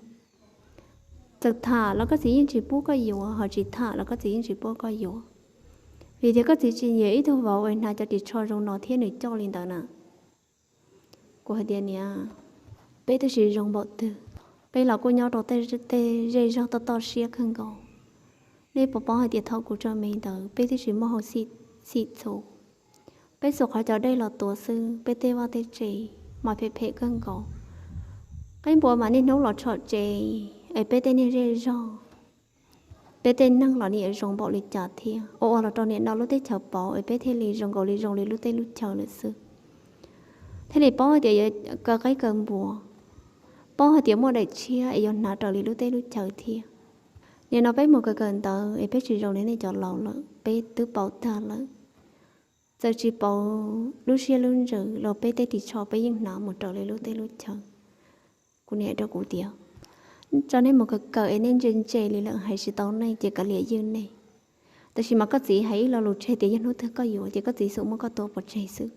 Txawm tham los koj txiv yeej tsis pub koj yuav, ho tsis tham los koj txiv yeej tsis pub koj yuav. Vim tias koj txiv tsis nyiam ib tug vauv uas hnav cov ris tsho zoo no thiab nws coj li ntawd na. Kuv hais tias niam, peb twb tsis zoo npaum twg, peb los kuj nyob rau tej zej zog toj toj siab kawg nkaus. Nej puas paub hais tias thaum kuv tseem me ntawd peb twb tsis muaj hauj xim txhua, peb xuas qhov cos dej los tuav xwb, peb tej vaj tej tsev mas phem phem kawg nkaus. Qaib npua mas niaj hnub los tshom tsev, es peb tej niag zej zog, peb tej neeg los nws zoo npaum li cas thiab. Ua ua los rau nim no lub teb chaws pauv es peb thiaj li zoo nkaus li zoo li lub teb lub chaw lawm xwb. Thiaj li paub hais tias yuav kaw qaib kaw npua, paub hais tias muaj daim tshiab es yuav hnav raws li lub teb lub chaw thiab. Nim no peb mus kawm kawm ntawv es peb tsis zoo li nej cov laus lawm, peb twb pauv tag lawm. Txawm tsis pauv lub siab lub ntsws los peb tej ris tsho peb yeej hnav mus raws li lub teb lub chaw. Kuv niam rau kuv tias, tso nej mus kawm kawm es nej ntse ntse li lawm hais tsis tau nej ces kav liam ywj nej. Tab sis mas koj txiv hais ib lo lus tseg tias yog hnub twg koj yuav ces koj txiv xum muab koj tua pov tseg xwb,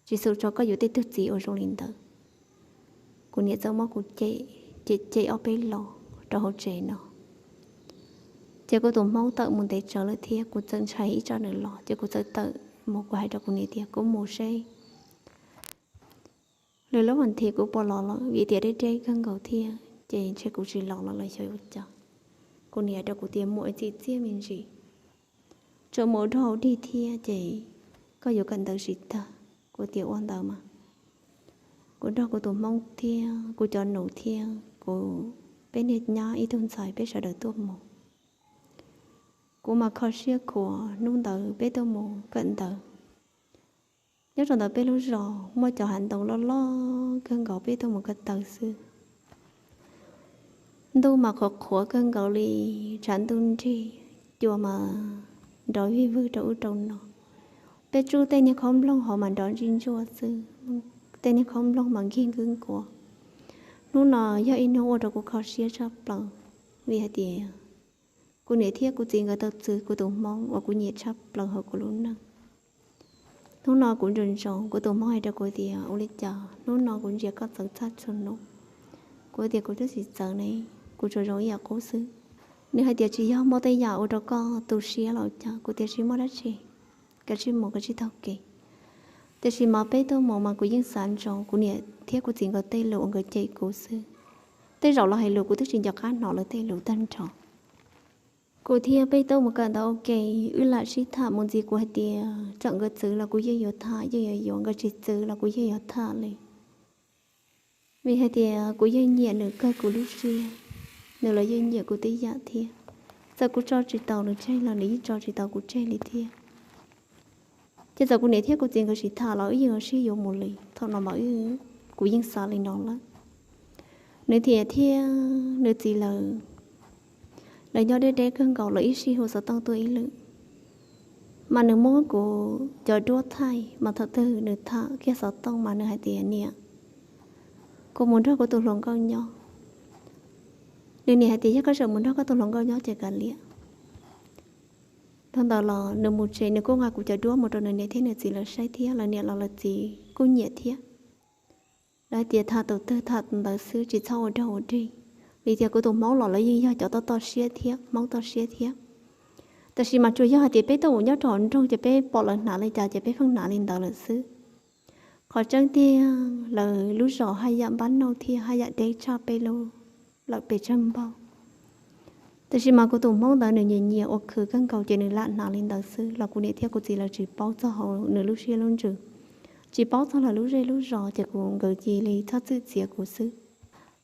tsis xum tso koj yuav tej tug txiv uas zoo li ntawd. Kuv niam txawm muab kuv cem, cem cem ob peb los rau hauv tsev no. Ces kuv tus hmoob tawm mus ntev tsawv lawm thiab kuv txawm ntshai ib tsam nws los ces kuv txawm tawm mus, kuv hais rau kuv niam tias kuv mus seb lwm lub vas thiv kuv puas los lawm, vim tias deb deb kawg nkaus thiab ces ntshe kuv tsis los lawm los xyov ua cas. Kuv niam rau kuv tias muaj ib txim txiaj me ntsis, tseem mus ua dog ua dig thiab ces koj yuav kawm ntawv tsis tag. Kuv tias ua ntawd mas, kuv nrog kuv tus hmoob thiab kuv cov nus thiab kuv peb niag nyab ib tug ntxhais peb sawv daws tuaj mus. Kuv mas kho siab khuav, hnub ntawd peb tuaj mus kawm ntawv. Nyob rau ntawd peb lub zos muaj cov hav ntoo loj loj kawg nkaus, peb tuaj mus ko taw xwb. Ntuj mas qhuav qhuav kawg nkaus li, tshav ntuj nrig, cua mas nrov vij vwg rau ub rau no. Peb tsub tej niag khaub nplooj hauv mas nrov ntsij ntsuaj xwb, tej niag khaub nplooj mas nkig nkuav. Hnub no yog ib hnub ua rau kuv kho siab tshaj plaws, vim hais tias kuv niam thiab kuv txiv nkawd tau txwv kuv tus hmoob uas kuv nyiam tshaj plaws hauv kuv lub neej. Hnub no kuv ntsoov ntsoov kuv tus hmoob hais rau kuv tias ua li cas hnub no kuv ntsia koj txawv txaj txhua nub. Kuv tias kuv twb tsis txawv ne, kuv tsuas zoo ib yam qub xwb. Nws hais tias tsis yog muaj tej yam ua rau koj tu siab los cas. Kuv tias tsis muaj dab tsi, kav tsij mus kav tsij taug kev. Tiam sis mas peb tuaj mus mas kuv yeej xav ntsoov kuv niam thiab kuv txiv nkawd tej lus uas nkawd cem kuv xwb. Tej zaum los hais lus kuv twb tsis nco qab hnov lawv tej lus tag nrho. Kuv thiab peb tuaj mus kawm ntawv ua ke, wb lam sib tham mus ntxiv, kuv hais tias txawm nkawd txwv los kuv yeej yuav tham, yeej yuav yuav, nkawd tsis txwv los kuv yeej yuav tham li. Vim hais tias kuv yeej nyiam nws kawg kuv lub siab, nws los yeej nyiam kuv tib yam thiab. Txawm kuv tso tsis tau nws tseg los nws yeej tso tsis tau kuv tseg li thiab. Ces txawm kuv niam thiab kuv txiv nkawd tsis tham los wb yeej sib yuav mus li. Thaum no mas kuv yeej xav li no lawm. Nws thiaj thiab nws txiv lawv, lawv nyob deb deb kawg nkaus, lawv ib sij hu xov tooj tuaj ib lwm. Mas nws muab kuv cov duab thaij, mas thaum twg nws tham kiag xov tooj mas nws hais tias niam, kuv mus nrog kuv tus hluas nkauj nyob. Nws niam hais tias yog koj tseem mus nrog koj tus hluas nkauj nyob ces kav liam. Thaum ntawd los nws mus tsev nws kuj nqa kuv cov duab mus rau nws niam thiab nws txiv lawv saib thiab, lawv niam los lawv txiv kuj nyiam thiab. Lawv hais tias tham tus twg tham tus ntawd xwb, tsis txhob ua dog ua dig. Vim tias kuv tus hmoob los lawv yeej yog cov toj toj siab thiab, hmoob toj siab thiab. Tab sis mas tsuas yog hais tias peb tuaj mus nyob rau hauv nroog ces peb pom lawv hnav li cas ces peb pheej hnav li ntawd lawm xwb. Qhov tseeb tiag lawv lub zos haj yam npab nauj thiab haj yam deb tshaj peb lub lawm pes tsawg npaug. Tab sis mas kuv tus hmoob ntawd nws nyiam nyiam ua khwv kawg nkaus ces nws lam hnav li ntawd xwb los kuv niam thiab kuv txiv lawv tsis paub txog hauv nws lub siab lub ntsws, tsis paub txog lawv lub zej lub zos ces kuv nkawd cia li txhob txwm txiav kuv xwb.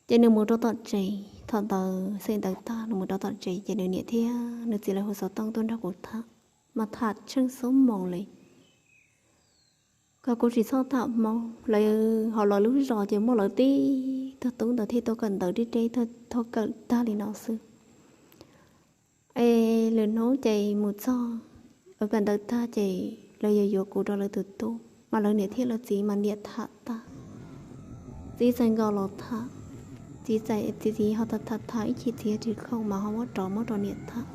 Ces nws mus rau tom tsev, thaum ntawd xeem ntawv tag nws mus rau tom tsev ces nws niam thiab nws txiv lawv hu xov tooj tuaj nrog kuv tham, mas tham tsheej xub moos li. Kom kuv tsis txhob tham hmoob, lawv hauv lawv lub zos ces muaj lawv tib tug tub ntawd thiaj tuaj kawm ntawv deb deb, tuaj kawm tag li no xwb. Es lwm hnub ces mus txog, lawv kawm ntawv tag ces lawv yuav yuav kuv rau lawv tus tub, mas lawv niam thiab lawv txiv mas niam tham tag. Txiv txais nkaus los tham, txiv txais txiv ho tham tham tham ib chim txiv tsis khoom mas ho muab rov muab rau niam tham.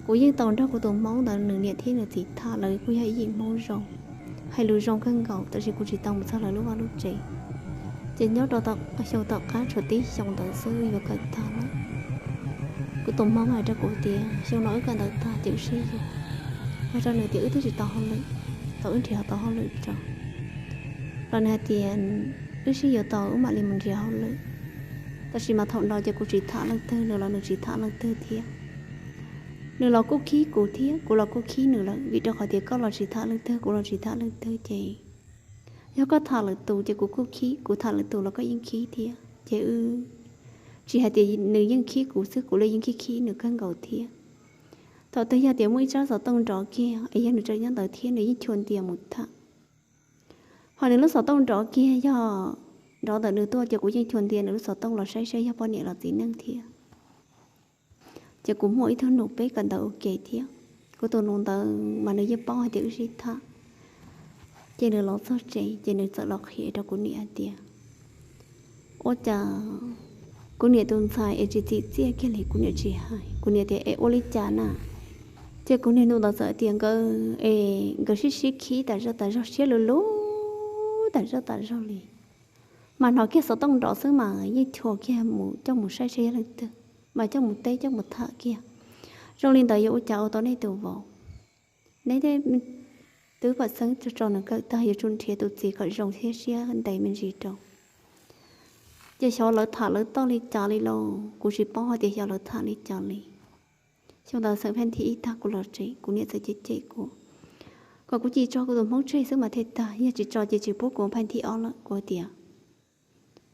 Kuv yeej tau nrog kuv tus hmoob ntawd nws niam thiab nws txiv tham, lawv kuj yog ib yim hmoob zoo, hais lus zoo kawg nkaus, tab sis kuv tsis tau mus txog lawv lub vaj lub tsev. Ces nyob rau xyoo tom qab tshuav tib xyoo ntawd xwb yuav kawm tag lawm. Kuv tus hmoob hais rau kuv tias xyoo no wb kawm ntawv tag ces wb sib yuav. Hais rau nws tias wb twb tsis tau hauj lwm, tau wb nrhiav tau hauj lwm tso. Los nws hais tias wb sib yuav tau wb mam li mus nrhiav hauj lwm. Tab sis mas thaum no ces kuv tsis tham leej twg, nws los nws tsis tham leej twg thiab. Nws los kuj khib kuv thiab kuv los kuj khib nws lawm, vim rau qhov tias koj los tsis tham leej twg kuv los tsis tham leej twg ces yog koj tham lwm tus ces kuv kuj khib, kuv tham lwm tus los koj yeej khib thiab. Ces wb tsis hais tias nws yeej khib kuv xwb, kuv los yeej khib khib nws kawg nkaus thiab. Thaum twg yog tias muaj ib tsab xov tooj nrov kiag es yog nws tseem nyob ntawd thiab nws yeej chua ntias mus tham. Ho nws lub xov tooj nrov kiag yog nrov ntawm nws tuaj ces kuv yeej chua ntias nws lub xov tooj los saib saib yog poj niam los txiv neej thiab. Ces kuv muaj ib tug nus peb kawm ntawv ua ke thiab, kuv tus nus ntawd mas nws yeej paub hais tias wb sib tham. Ces nws los txog tsev ces nws txawm los qhia rau kuv niam hais tias ua cas kuv niam tus ntxhais es tsis txim txiaj kiag li, kuv niam tsis hais. Kuv niam tias es ua li cas na? Ces kuv niag nus ntawd txawm tias nkawd es nkawd sib sib khib tas zog tas zog, siab lug lug tas zog tas zog li. Mas hnov kiag xov tooj nrov xwb mas yeej chua kiag mus coj mus saib saib yog leej twg, mas coj mus teb coj mus tham kiag. Zoo li ntawd yuav ua cas ua tau nej tus vauv? Neb twb pam xeeb tso nws kawm tag yuav tsum nrhiav tus txiv kom zoo thiab siab ntev me ntsis rau. Ces xyov lawv tham lawv toj li cas li lauj, kuv tsis paub hais tias xyov lawv tham li cas li. Xyoo ntawd xeem phaj thib ib tag kuv los tsev, kuv niam txawm cem cem kuv, kom kuv cia tso kuv tus hmoob tseg xwb mas thiaj tag, yog tsis tso ces tsis pub kuv phaj thib ob lawm. Kuv tias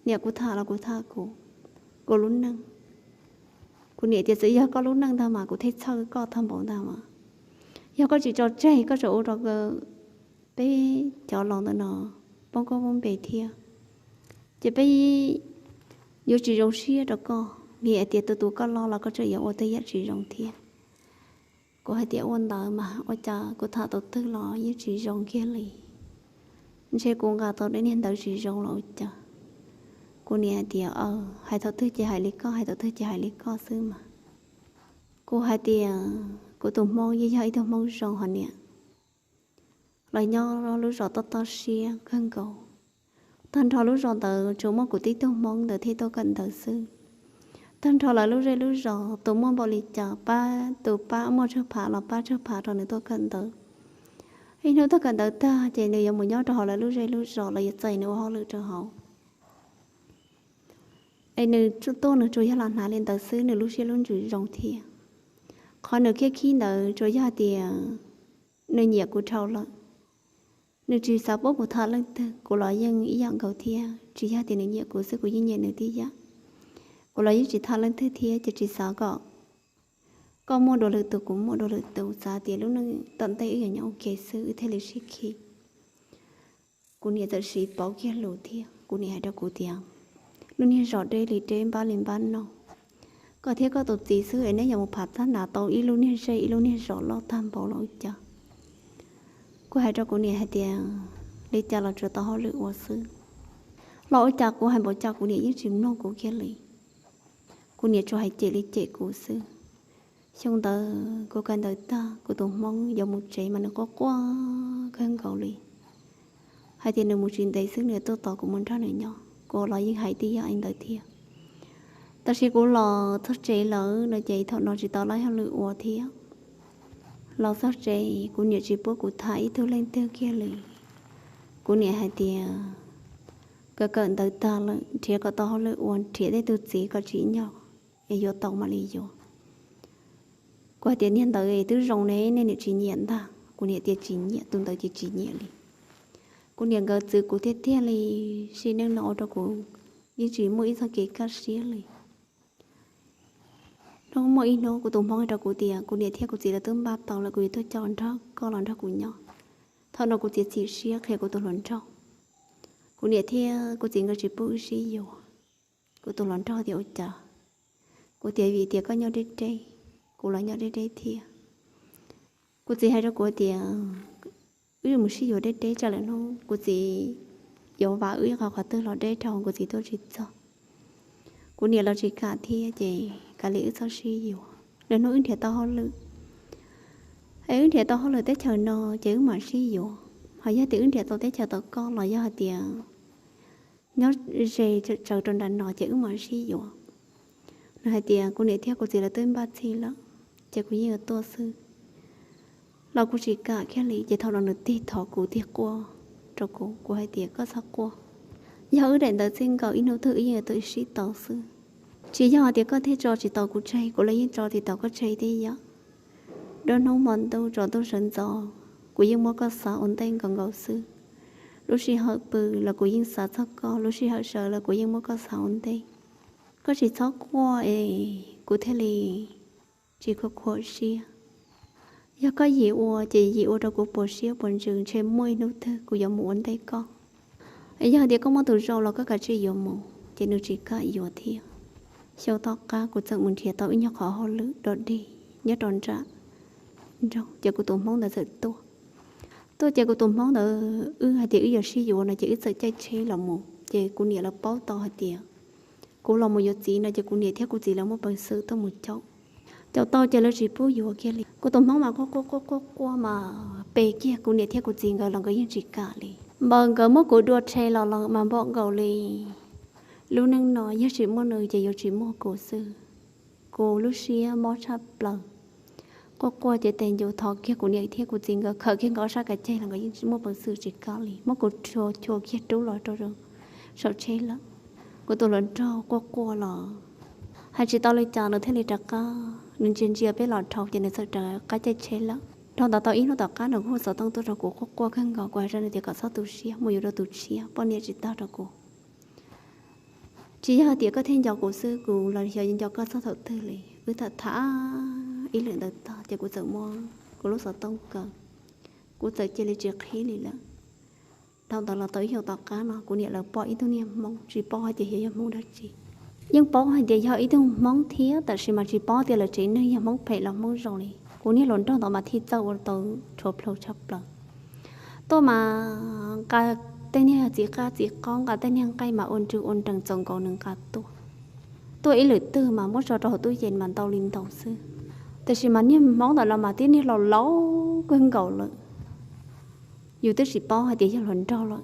niam, kuv tham los kuv tham kuv, kuv lub neej. Kuv niam tias txawm yog koj lub neej ntag mas kuv thiaj txhawj koj tag npaum ntag mas. Yog koj tsis tso tseg koj tseem ua rau peb cov laus ntawm no poob koob poob npe thiab, ces peb yuav tsis zoo siab rau koj, vim hais tias tus tus koj loj los koj tseem yuav ua tej yam tsis zoo thiab. Kuv hais tias ua ntawd mas ua cas kuv tham tus twg los yeej tsis zoo kiag li. Ntshe kuv nqa tau tej niag ntawv tsis zoo los ua cas. Kuv niam hais tias, hais thaum twg ces hais li koj, hais thaum twg ces hais li koj xwb mas. Kuv hais tias kuv tus hmoob yeej yog ib tug hmoob zoo hos niam, los nyob lub zos toj toj siab kawg nkaus. Tag nrho lub zos ntawd tsuas muaj kuv tib tug hmoob ntawd thiaj tuaj kawm ntawv xwb. tag nrho lawv lub zej lub zos, tus muaj npaum li cas pab, tus pab muaj tsawg phav los pab tsawg phav rau nws tuaj kawm ntawv. Ib hnub tuaj kawm ntawv tag ces nws yuav mus nyob rau hauv lawv lub zej lub zos los yuav txais nws ua hauj lwm rau hauv. Es nws tuaj nws tsuas yog los hnav li ntawd xwb, nws lub siab lub ntsws zoo thiab. Qhov nws khib khib ntawd tsuas yog tias nws nyiam kuv dhau lawm. Nws tsis xav pub kuv tham leej twg, kuv los yeej ib yam nkaus thiab. Tsis yog tias nws nyiam kuv xwb, kuv yeej nyiam nws tib yam. Kuv los yeej tsis tham leej twg thiab, ces tsis xav kom koj muaj dua lwm tus, kuv muaj dua lwm tus, xav tias lub neej tom ntej wb yuav nyob ua ke xwb, wb thiaj li sib khi. Kuv niam txawm siv pauv kiag lus thiab, kuv niam hais rau kuv tias, lub niag zos deb li deb, npab li npab no, koj thiab koj tus txiv xwb es neb yuav mus phav txab hnav tau ib lub niag zej ib lub niag zos loj tag npaum los ua cas? Kuv hais rau kuv niam hais tias, li cas los tsuas tau hauj lwm ua xwb. Los ua cas kuv hais npaum cas kuv niam yeej tsis mloog kuv kiag li. Kuv niam tsuas hais cem li cem kuv xwb. Xyoo ntawd kuv kawm ntawv tag, kuv tus hmoob yuav mus tsev mas nws quaj quaj kawg nkaus li, hais tias nws mus tsis ntev xwb nws tuaj tos kuv mus nrog nws nyob. Kuv los yeej hais tib yam li ntawd thiab. Tab sis kuv los txog tsev lawm no ces thaum no tsis tau laib hauj lwm ua thiab. Los txog tsev kuv niam tsis pub kuv tham ib tug leej twg kiag li. Kuv niam hais tias, kawm kawm ntawv tag lawm, nrhiav kom tau hauj lwm ua, nrhiav tej tug txiv kom tsim nyog es yuav tau mam li yuav. Kuv hais tias, niag ntawd twb zoo ne, nej niam tsis nyiam ntag? Kuv niam tias tsis nyiam, tus ntawd ces tsis nyiam li. Kuv niam nkawd txwv kuv tiag tiag li, sim neej no ua rau kuv yeej tsis muaj ib txoj kev kaj siab li. Hnub muaj ib hnub kuv tus hmoob hais rau kuv tias kuv niam thiab kuv txiv lawv twb npaj tau lawm, kuv yuav tuaj coj nrog koj los nrog kuv nyob. Thaum no kuv txiav txim siab qhia kuv tus hluas nraug. Kuv niam thiab kuv txiv nkawd tsis pub wb sib yuav. Kuv tus hluas nraug tias ua cas? Kuv tias vim tias koj nyob deb deb, kuv los nyob deb deb thiab. Kuv txiv hais rau kuv tias wb mus sib yuav deb deb tsam lwm hnub kuv txiv yuav vam wb ib qho qhov twg los deb dhau kuv txiv tuaj tsis txog. Kuv niam los tsis kam thiab ces kav liam wb txhob sib yuav, lwm hnub wb nrhiav tau hauj lwm. Es wb nrhiav tau hauj lwm teb chaws no ces wb mam sib yuav, ho yog tias wb nrhiav tau teb chaws tom koj los yog hais tias nyob ze tsawv rau nram no ces wb mam sib yuav. Nws hais tias kuv niam thiab kuv txiv lawv twb npaj txhij lawm, ces kuv yeej yuav tuaj xwb. Los kuv tsis kam kiag li, ces thaum no nws tig thov kuv tig quaj rau kuv, kuv hais tias koj txhob quaj, yog wb daim ntawv txij nkawm ib hnub twg wb yeej yuav tau sib tau xwb. Tsis yog hais tias koj thiaj tso tsis tau kuv tseg, kuv los yeej tso tsis tau koj tseg thiab yom. Nruab hnub hmo ntuj tsaus ntuj sawv ntxov, kuv yeej muab koj xav ua ntej nkaus nkaus xwb. Lub sij hawm pw los kuv yeej xav txog koj, lub sij hawm sawv los kuv yeej muab koj xav ua ntej. Koj tsis txhob quaj es kuv thiaj li tsis khuam khuam siab. Yog koj yim ua ces yim ua rau kuv puas siab puas ntsws, ntshe muaj ib hnub twg kuv yuav mus ua ntej koj. Yog tias koj muaj tus zoo los koj kav tsij yuav mus, ces nws tsis kam yuav thiab. Xyoo tom qab kuv txawm mus nrhiav tau ib nyuag qhov hauj lwm dog dig nyob rau nram nroog, ces kuv tus hmoob ntawd txawm tuaj. Tuaj ces kuv tus hmoob ntawd wb hais tias wb yuav sib yuav no ces wb txawm caij tsheb los mus, ces kuv niam lawv paub tau hais tias kuv los mus yuav txiv no ces kuv niam thiab kuv txiv lawv muaj peev xwm tuaj mus caum. Caum tau ces lawv tsis pub yuav kiag li. Kuv tus hmoob mas quaj quaj quaj quaj quaj mas pe kiag kuv niam thiab kuv txiv nkawd los nkawd yeej tsis kam li. Npaws nkawd muab kuv dua rhe los lawm mas npaum nkaus li lub neej no yog tsis muaj nws ces yuav tsis muaj kuv xwb. Kuv lub siab mob tshaj plaws. Quaj quaj ces tes ncu thov kiag kuv niam thiab kuv txiv nkawd khawm kiag nkawd ob sab kav ceg los nkawd yeej tsis muaj peev xwm tsis kam li, muab kuv rhuav chua kiag rub los rau saum tsheb lawm. Kuv tus hluas nraug quaj quaj los hais tsis tau li cas nws thiaj li rov qab, nws ntsia ntsia peb los dhau ces nws txawm rov qab caij tsheb lawm. Dhau ntawd tau ib hnub tom qab nws kuj hu xov tooj tuaj rau kuv quaj quaj kawg nkaus, kuv hais rau nws tias kom txhob tu siab, mus yuav rau tus tshiab, poj niam tsis tag rau kuv. Tsis yog hais tias koj thiaj nco kuv xwb, kuv los xyov yuav nco koj txog thaum twg li. Wb tham tham ib lwm ntawd tag ces kuv txawm muab kuv lub xov tooj kaw, kuv txawm cia li tsis qhib li lawm. Dhau ntawd los tau ib xyoos tom qab no kuv niam lawv pom ib tug niag hmoob, tsis paub hais tias xyov yog hmoob dab tsi. Yeej paub hais tias yog ib tug hmoob thiab, tab sis mas tsis paub tias lawv tsev neeg yog hmoob phem los hmoob zoo li. Kuv niag hluas nraug ntawd mas thiaj txawj ua tau rhuav plhu tshaj plaws. Tuaj mas nqa tej niag txiv qab txiv qaub, nqa tej niag nqaij mas ua nrws ua nrees txaus nkaus nws nqa tuaj. Tuaj ib lwm twg mas muab tso rau hauv tub yees mas ntau li ntau xwb. Tab sis mas niag hmoob ntawm no mas tib niag laus laus kawg nkaus lawm. Yus twb tsis paub hais tias yog hluas nraug lawm,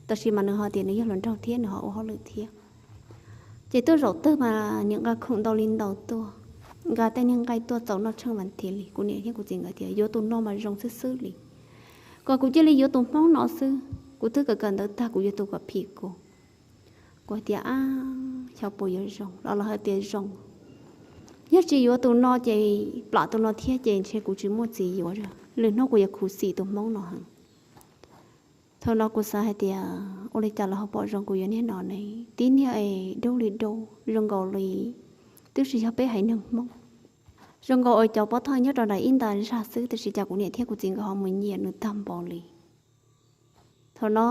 tab sis mas nws ho tias nws yog hluas nraug thiab nws ho ua hauj lwm thiab. Ces tuaj zaum twg mas niam nqa khoom ntau li ntau tuaj, nqa tej niag nqaij tuaj txaus noj tsheej vas thiv li. Kuv niam thiab kuv txiv nkawd tias yuav tus no mas zoo xwb xwb li, kom kuv cia li yuav tus Hmoob no xwb. Kuv twb kawm kawm ntawv tag kuv yuav tus kom phim kuv. Kuv hais tias ab, xyov puas yuav zoo los lawv hais tias zoo, yog tsis yuav tus no ces plam tus no thiab ces ntshe kuv tsis muaj txiv yuav, lwm hnub kuv yuav khuv xim tus Hmoob no heev. Thaum no kuv xav hais tias ua li cas lawv ho pom zoo kuv yuav niag no ne, tib niag es dub li dub zoo nkaus li twb tsis yog peb haiv neeg Hmoob, zoo nkaus ua cov pob thawj nyob rau nram ib nta zag xwb, tiam sis cas kuv niam thiab kuv txiv nkawd ho mus nyiam nws tag npaum li. Thaum no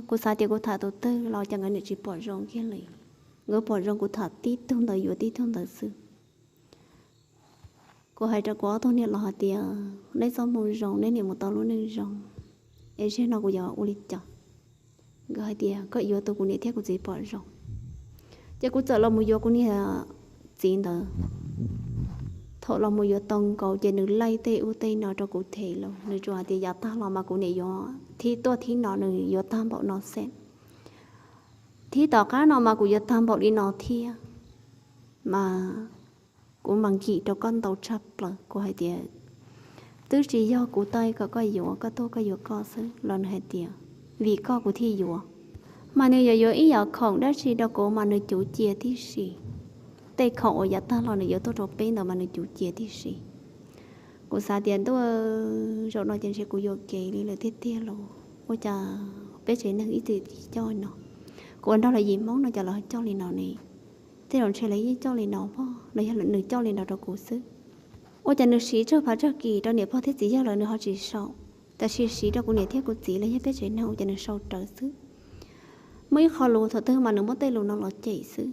kuv xav tias kuv tham tus twg los cas nkawd niam tsis pom zoo kiag li, nkawd pom zoo kuv tham tib tug ntawd yuav tib tug ntawd xwb. Kuv hais rau kuv ob tug niam laus hais tias neb txoj hmoo zoo, neb niam mus tau lub neej zoo, es zaum no kuv yuav ua li cas? Nkawd hais tias koj yuav tus kuv niam thiab kuv txiv pom zoo. Ces kuv txawm los mus yuav kuv niag txiv ntawd. Thaum los mus yuav tau nkaus ces nws laij tej ub tej no rau kuv them lawm, nws tsuas hais tias yav tag los mas kuv niam yuav thib tuaj thib no nws yuav tag npaum no xwb, thib tom qab no mas kuv yuav tag npaum li no thiab, mas kuv mas nkim rau koj ntau tshaj plaws. Kuv hais tias twb tsis yog kuv taij kom koj yuav, koj tuaj koj yuav koj xwb los nws hais tias vim koj kuv thiaj yuav. Mas nws yuav yuav ib yam khoom dab tsi rau kuv mas nws cuv cia tib si. Tej khoom uas yav tag los nws yuav tuaj rau peb ntawd mas nws cuv cia tib si. Kuv xav tias ntuj, zaum no ces ntshe kuv yuam kev li lawm tiag tiag los ua cas peb tsev neeg ib txwm coj no, kuv ua nrog lawv yim Hmoob no cas lawv coj li no ne? Tej zaum ntshe lawv yeej coj li no pob los yog nws coj li no rau kuv xwb. Ua cas nws siv tsawg phav tsawg kis rau niam pog thiab txiv yawg lawm nws ho tsis sau, tab sis siv rau kuv niam thiab kuv txiv los yog peb tsev neeg ua cas nws sau rawv xwb. Muaj ib qho lus thaum twg mas nws muab tej lus no los cem xwb,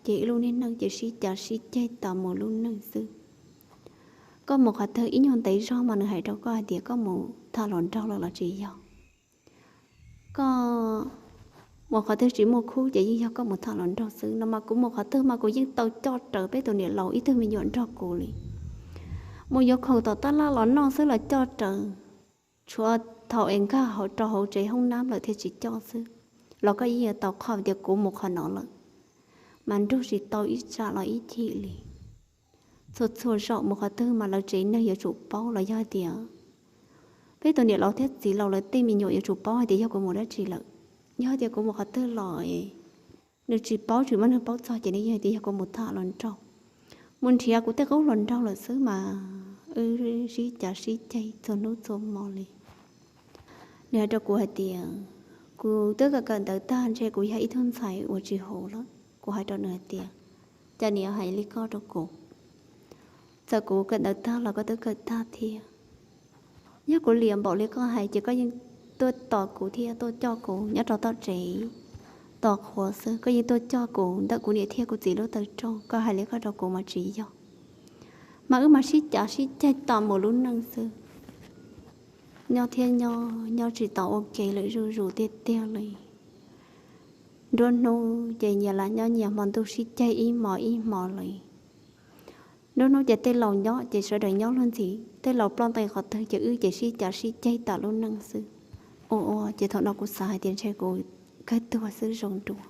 ces ib lub niag neej ces sib cav sib ceg tas mus lub neej xwb. Koj mus qhov twg ib nyuag ntev zog mas nws hais rau koj hais tias koj mus tham hluas nraug lawm los tsis yog, koj mus qhov twg tsis muaj khub ces yeej yog koj mus tham hluas nraug xwb no mas kuv mus qhov twg mas kuv yeej tau coj raws peb tus niam laus ib tug me nyuam nrog kuv li. Mus yuav khoom tom tab laj los noj xwb los coj raws, tshuav thaum es nkag hauv rau hauv tsev hoob nab lawm thiaj tsis coj xwb, los koj yeej yuav tau qhov tias kuv mus qhov no lawm, mas nrug tsis tau ib tsam los ib chim li. Txhua txhua zaum mus qhov twg mas lawv tsev neeg yuav tsum paub los yog hais tias peb tus niam laus thiab txiv laus lawv tej me nyuam yuav tsum paub hais tias yog kuv mus dab tsi lawm. Yog hais tias kuv mus qhov twg los nws tsis paub, tsis muaj neeg paub txog ces nws yeej hais tias yog kuv mus tham hluas nraug, mus nrhiav kuv tej qub hluas nraug lawm xwb mas wb sib cav sib ceg txhua hnub txhua hmo li. Nws hais rau kuv hais tias kuv twb kawm kawm ntawv tag ntshe kuv yog ib tug ntxhais uas tsis huv lawm. Kuv hais rau nws hais tias cas niam hais li koj rau kuv? Txawm kuv kawm ntawv tag los koj twb kawm tag thiab. Yog kuv liam npaum li koj hais ces koj yeej tuaj tos kuv thiab tuaj coj kuv nyob rau tom tsev tos qhuav xwb, koj yeej tuaj coj kuv ntawm kuv niam thiab kuv txiv lub taw rooj. Koj hais li koj rau kuv mas tsis yog, mas wb mas sib cav sib ceg tas mus lub neej xwb. Nyob thiab nyob, nyob tsis tau ua ke lawm zuj zus tiag tiag li. Nruab hnub ces nyias lam nyob nyias hmo ntuj sib ceg ib hmo ib hmo li. Nruab hnub ces tej laus nyob ces sawv daws nyob luag ntxhi, tej laus ploj ntais qhov twg ces wb ces sib cav sib ceg tas lub neej xwb. Ua ua ces thaum no kuv xav hais tias ntshe kuv kawg tuag xwb zoo dua.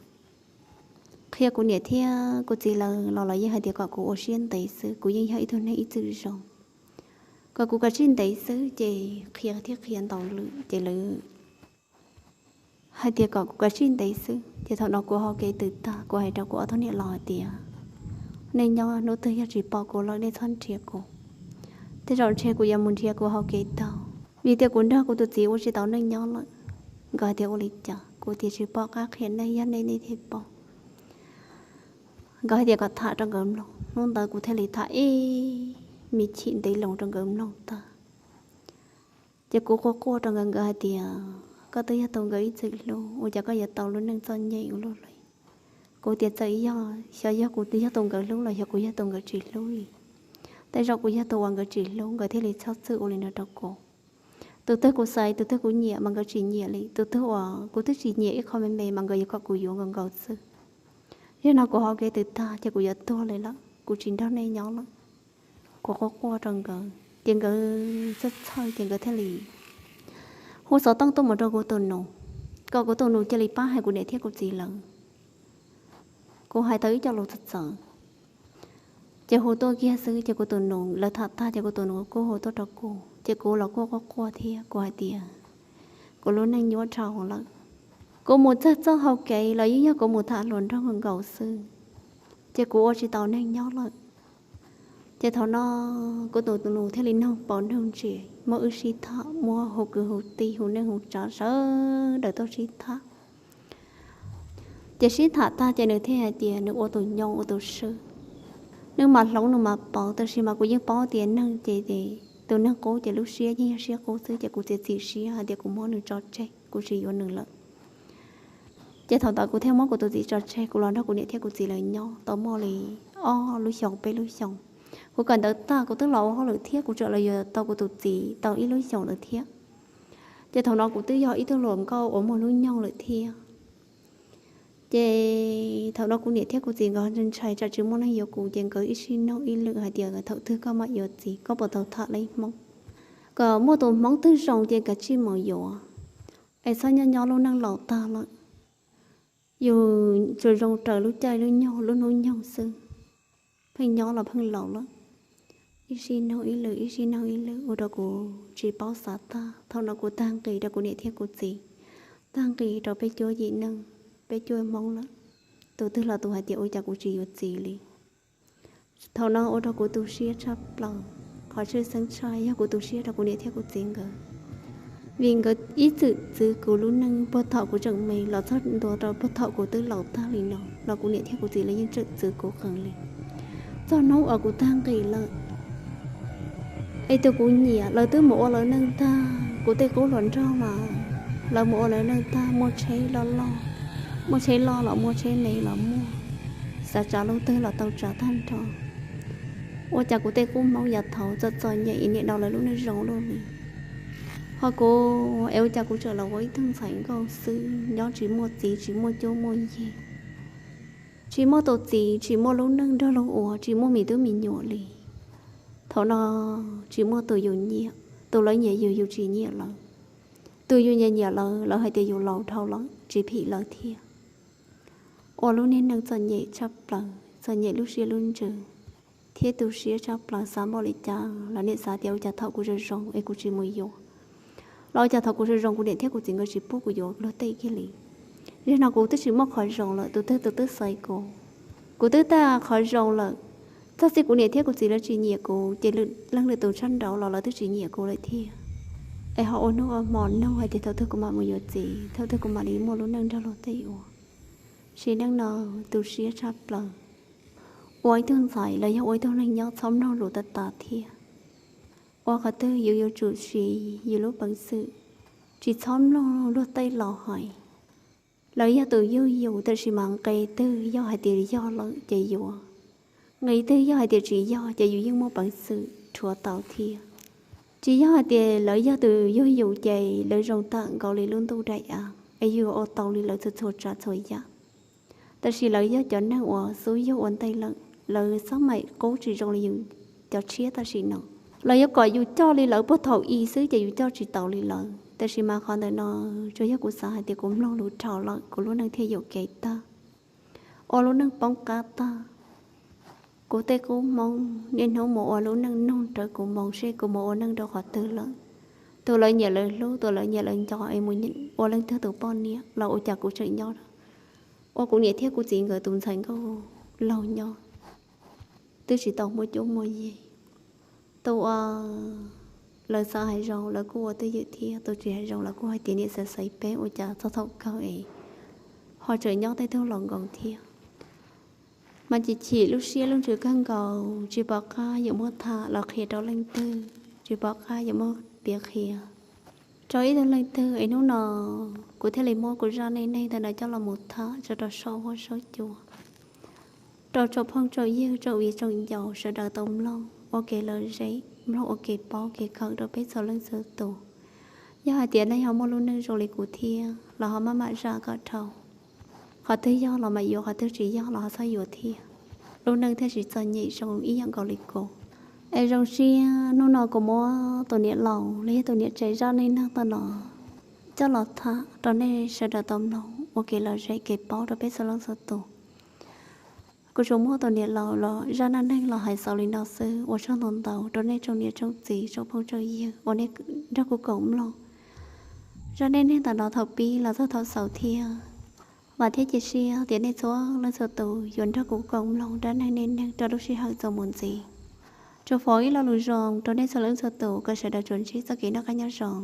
Qhia kuv niam thiab kuv txiv lawv los lawv yeej hais tias kom kuv ua siab ntev xwb, kuv yeej yog ib tug neeg ib txwm zoo, kom kuv kav tsij ntev xwb ces qhia thiab qhia ntau lwm ces lawv hais tias kom kuv kav tsij ntev xwb. Ces thaum no kuv hau kev twm tag kuv hais rau kuv ob tug niam laus hais tias nej nyob hnub twg yog tsis pom kuv lawm nej txhob nrhiav kuv. Tej zaum ntshe kuv yuav mus nrhiav kuv hau kev taug, vim tias kuv nrog kuv tus txiv ua tsis tau neej nyob lawm. Nkawd hais tias ua li cas? Kuv tias tsis pom qab qhia nej, yog nej nej thiaj pom. Nkawd hais tias kom tham rau nkawd mloog, hnub ntawd kuv thiaj li tham ib me chim ntev loo rau nkawd mloog tag. Ces kuv quaj quaj rau nkawd, nkawd hais tias koj twb yog tus nkawd ib txwm hlub, ua cas koj yuav tau lub neej txom nyem ua luaj li? Kuv tias txawm yog, xyov yog kuv yog tus nkawd hlub los yog kuv yog tus nkawd tsis hlub li. Tej zaum kuv yog tus uas nkawd tsis hlub nkawd thiaj li txhob txwm ua li no rau kuv. Tus twg kuv xaiv, tus twg kuv nyiam mas nkawd tsis nyiam li, tus twg uas kuv twb tsis nyiam ib qho me me mas nkawd yuav kom kuv yuav nkaus nkaus xwb. Yog no kuv hau kev twm tag ces kuv yuav tuag li lawm, kuv tsis nrog nej nyob lawm. Kuv quaj quaj rau nkawd ces nkawd txhawj txhawj ces nkawd thiaj li hu xov tooj tuaj mus rau kuv tus nus, kom kuv tus nus cia li pab hais kuv niam thiab kuv txiv lawv. Kuv hais tau ib co lus txawv txawv, ces hu tuaj kiag xwb ces kuv tus nus, lawv tham tag ces kuv tus nus kuj hu tuaj rau kuv ces kuv los kuj quaj quaj thiab kuv hais tias kuv lub neej nyuaj dhau lawm. Kuv mus txog txoj hau kev los yeej yog kuv mus tham hluas nraug nkaus xwb, ces kuv ua tsis tau neeg nyob lawm. Ces thaum no kuv tus nus thiaj li noog paus noog ntsis muab wb sib tham, muab hu kwv hu tij hu neej hu tsav sawv daws tuaj sib tham. Ces sib tham tag ces nws thiaj hais tias nws ua tus nyoo ua tus swb, nws mas hloov nws mas pauv, tab sis mas kuv yeej paub tias neeg ces tus neeg qub ces lub siab yeej yog siab qub xwb, ces kuv txiav txim siab hais tias kuv muab nws tso tseg, kuv tsis yuav nws lawm. Ces thaum ntawd kuv thiaj muab kuv tus txiv tso tseg, kuv los nrog kuv niam thiab kuv txiv lawv nyob tau muaj li ob lub xyoos peb lub xyoos. Kuv kawm ntawv tag kuv twb los ua hauj lwm thiab kuv txawm los yuav tau kuv tus txiv tau ib lub xyoos lawm thiab. Ces thaum no kuv twb yog ib tug hluas nkauj uas muaj hnub nyoog lawm thiab. Ces thaum no kuv niam thiab kuv txiv nkawd ntshai tsam tsis muaj neeg yuav kuv, ces nkawd ib sij nug ib lwm hais tias thaum twg koj mam yuav txiv, koj puas tau tham leej Hmoob, kom muaj tus Hmoob twg zoo ces kav tsij mus yuav, es txhob nyob nyob lub neej laus tag lawm. Yus tsuas zoo raws lub caij lub nyoog lub hnub nyoog xwb, pheej nyob los pheej laus lawm. Ib sij nug ib lwm, ib sij nug ib lwm ua rau kuv tsis paub xav tag. Thaum no kuv tag nqis rau kuv niam thiab kuv txiv, tag nqis rau peb cuab yim neeg, peb cuab Hmoob lawm, tus twg los tus hais tias ua cas kuv tsis yuav txiv li. Thaum no ua rau kuv tu siab tshaj plaws. Qhov tshwj xeeb tshaj yog kuv tu siab rau kuv niam thiab kuv txiv nkawd, vim nkawd ib txwm txwv kuv lub neej puag thaum kuv tseem me los txog ntua rau puag thaum kuv twb laus tag li no los kuv niam thiab kuv txiv lawv yeej tseem txwv kuv qees li. Txog hnub uas kuv tag nqis lawm es tus kuv nyiam lawv twb mus ua lawv neej tag, kuv tej qub hluas nraug mas lawv mus ua lawv neej tag, muaj tsheb loj loj, muaj tsheb loj los muaj, tsheb me los muaj, xav tsav lub twg los tau tsav tag nrho. Ua cas kuv tej qub Hmoob yav thaud txom txom nyem es niam no lawv lub neej zoo luaj li. Ho kuv es ua cas kuv tseem los ua ib tug ntxhais nkauj xwb, nyob tsis muaj txiv tsis muaj cuab muaj yig, tsis muaj tus txiv, tsis muaj lub neej nrog luag ua, tsis muaj me tub me nyuam li. Thaum no tsis muaj tus yus nyiam, tus lawv nyiam yus yus tsis nyiam lawv, tus yus nyiam nyiam lawv, lawv hais tias yus laus dhau lawm tsis phim lawv thiab. Ua lub niag neej txom nyem tshaj plaws, txom nyem lub siab lub ntsws thiab tu siab tshaj plaws, xav npaum li cas los niam xav tias ua cas thaum kuv zoo zoo es kuv tsis mus yuav, los ua cas thaum kuv zoo zoo kuv niam thiab kuv txiv nkawd tsis pub kuv yuav luag tej kiag li. Zaum no kuv twb tsis muaj qhov zoo lawm, tus twg tus twb xaiv kuv, kuv twb tag qhov zoo lawm. Txog txij kuv niam thiab kuv txiv lawv tsis nyiam kuv ces leej lwm tus tshaj nraud los lawv twb tsis nyiam kuv lawm thiab. Es ho ua hnub ua hmo nug hais tias thaum twg kuv mam mus yuav txiv, thaum twg kuv mam li muaj lub neej nrog luag tej ua. Sim neej no tu siab tshaj plaws. Ua ib tug ntxhais los yog ua ib tug neeg nyob txhob mloog lus tag tas thiab. Ua qhov twg yus yuav tsum siv yus lub peev xwm, tsis txhob mloog luag tej laus hais. Lawv yog tus yug yus, tab sis mas nqe twg yog hais tias yog lawm ces yuav, nqe twg yog hais tias tsis yog ces yus yeej muaj peev xwm rhuav tau thiab. Tsis yog hais tias lawv yog tus yug yus ces lawv zoo tag nkaus li lub ntuj daim av es yus ua tau li lawv txhua txhua tsav txhua yam. Tab sis lawv yog cov neeg uas xub yug ua ntej lawm, lawv xab maim qub tsis zoo li yus cov tshiab tam sim no. Lawv yuav kom yus coj li lawv puag thaum i xwb ces yus coj tsis taus li lawv. Tab sis mas qhov ntawm no tsuas yog kuv xav hais tias kuv mloog lus dhau lawm kuv lub neej thiaj yuam kev tag, ua lub neej poob qab tag. Kuv tej qub Hmoob niaj hnub mus ua lub neej nug rawv kuv moo seb kuv mus ua neej rau qhov twg lawm. Tus lawv nyiam lawv hlub, tus lawv nyiam lawv nco es mus ua leej twg tus poj niam los ua cas kuv tseem nyob ua kuv niam thiab kuv txiv nkawd tus ntxhais nkauj laug nyob, twb tsis tau muaj cuab muaj yig. Tus uas lawv xav hais zoo lawv kuj ua twj ywm thiab, tus tsis hais zoo lawv kuj hais tias niam xav xaiv peb, ua cas txog thaum kawg es ho tseem nyob tej tug laus nkoos thiab. Mas chim chim lub siab lub ntsws kawg nkaus, tsis pom qab yuav muab tham los qhia rau leej twg, tsis pom qab yuav muab piav qhia rau ib tug leej twg es hnub no kuv thiaj li muab kuv zaj neej neeg ntawm no coj los mus tham tso rau saum huab saum cua, rau tsoom phooj tsoom ywg tsoom viv tsoom ncaus sawv daws tau mloog ua kev lom zem, mloog ua kev paub kev kawm rau peb txhua leej txhua tus. Yog hais tias nej ho muaj lub neej zoo li kuv thiab los ho maj mam zam kom dhau. Qhov twg yog los mam yuav, qhov twg tsis yog los ho txhob yuav thiab. Lub neej thiaj tsis txom nyem zoo ib yam nkaus li kuv. Es zoo siab hnub no kuv muab tus niam laus los yog tus niam tsev zaj neej neeg ntawm no coj los tham rau nej sawv daws tau mloog ua kev lom zem kev paub rau peb txhua leej txhua tus. Kuv tsuas muab tus niam laus los zaj neej neeg los hais xaus li no xwb. Ua tsaug ntau ntau rau nej tsoom niam tsoom txiv tsoom phooj tsoom ywg uas nej nrog kuv koom mloog zaj neej neeg ntawm no thaum pib los txog thaum xaus thiab. Vam thiab cia siab tias nej txhua leej txhua tus yuav nrog kuv koom mloog dab neeg neej neeg rau lub sij hawm txuas mus ntxiv. Tsuas foom ib lo lus zoo rau nej txhua leej txhua tus kom sawv daws tsuas ntsib txoj kev noj qab nyob zoo.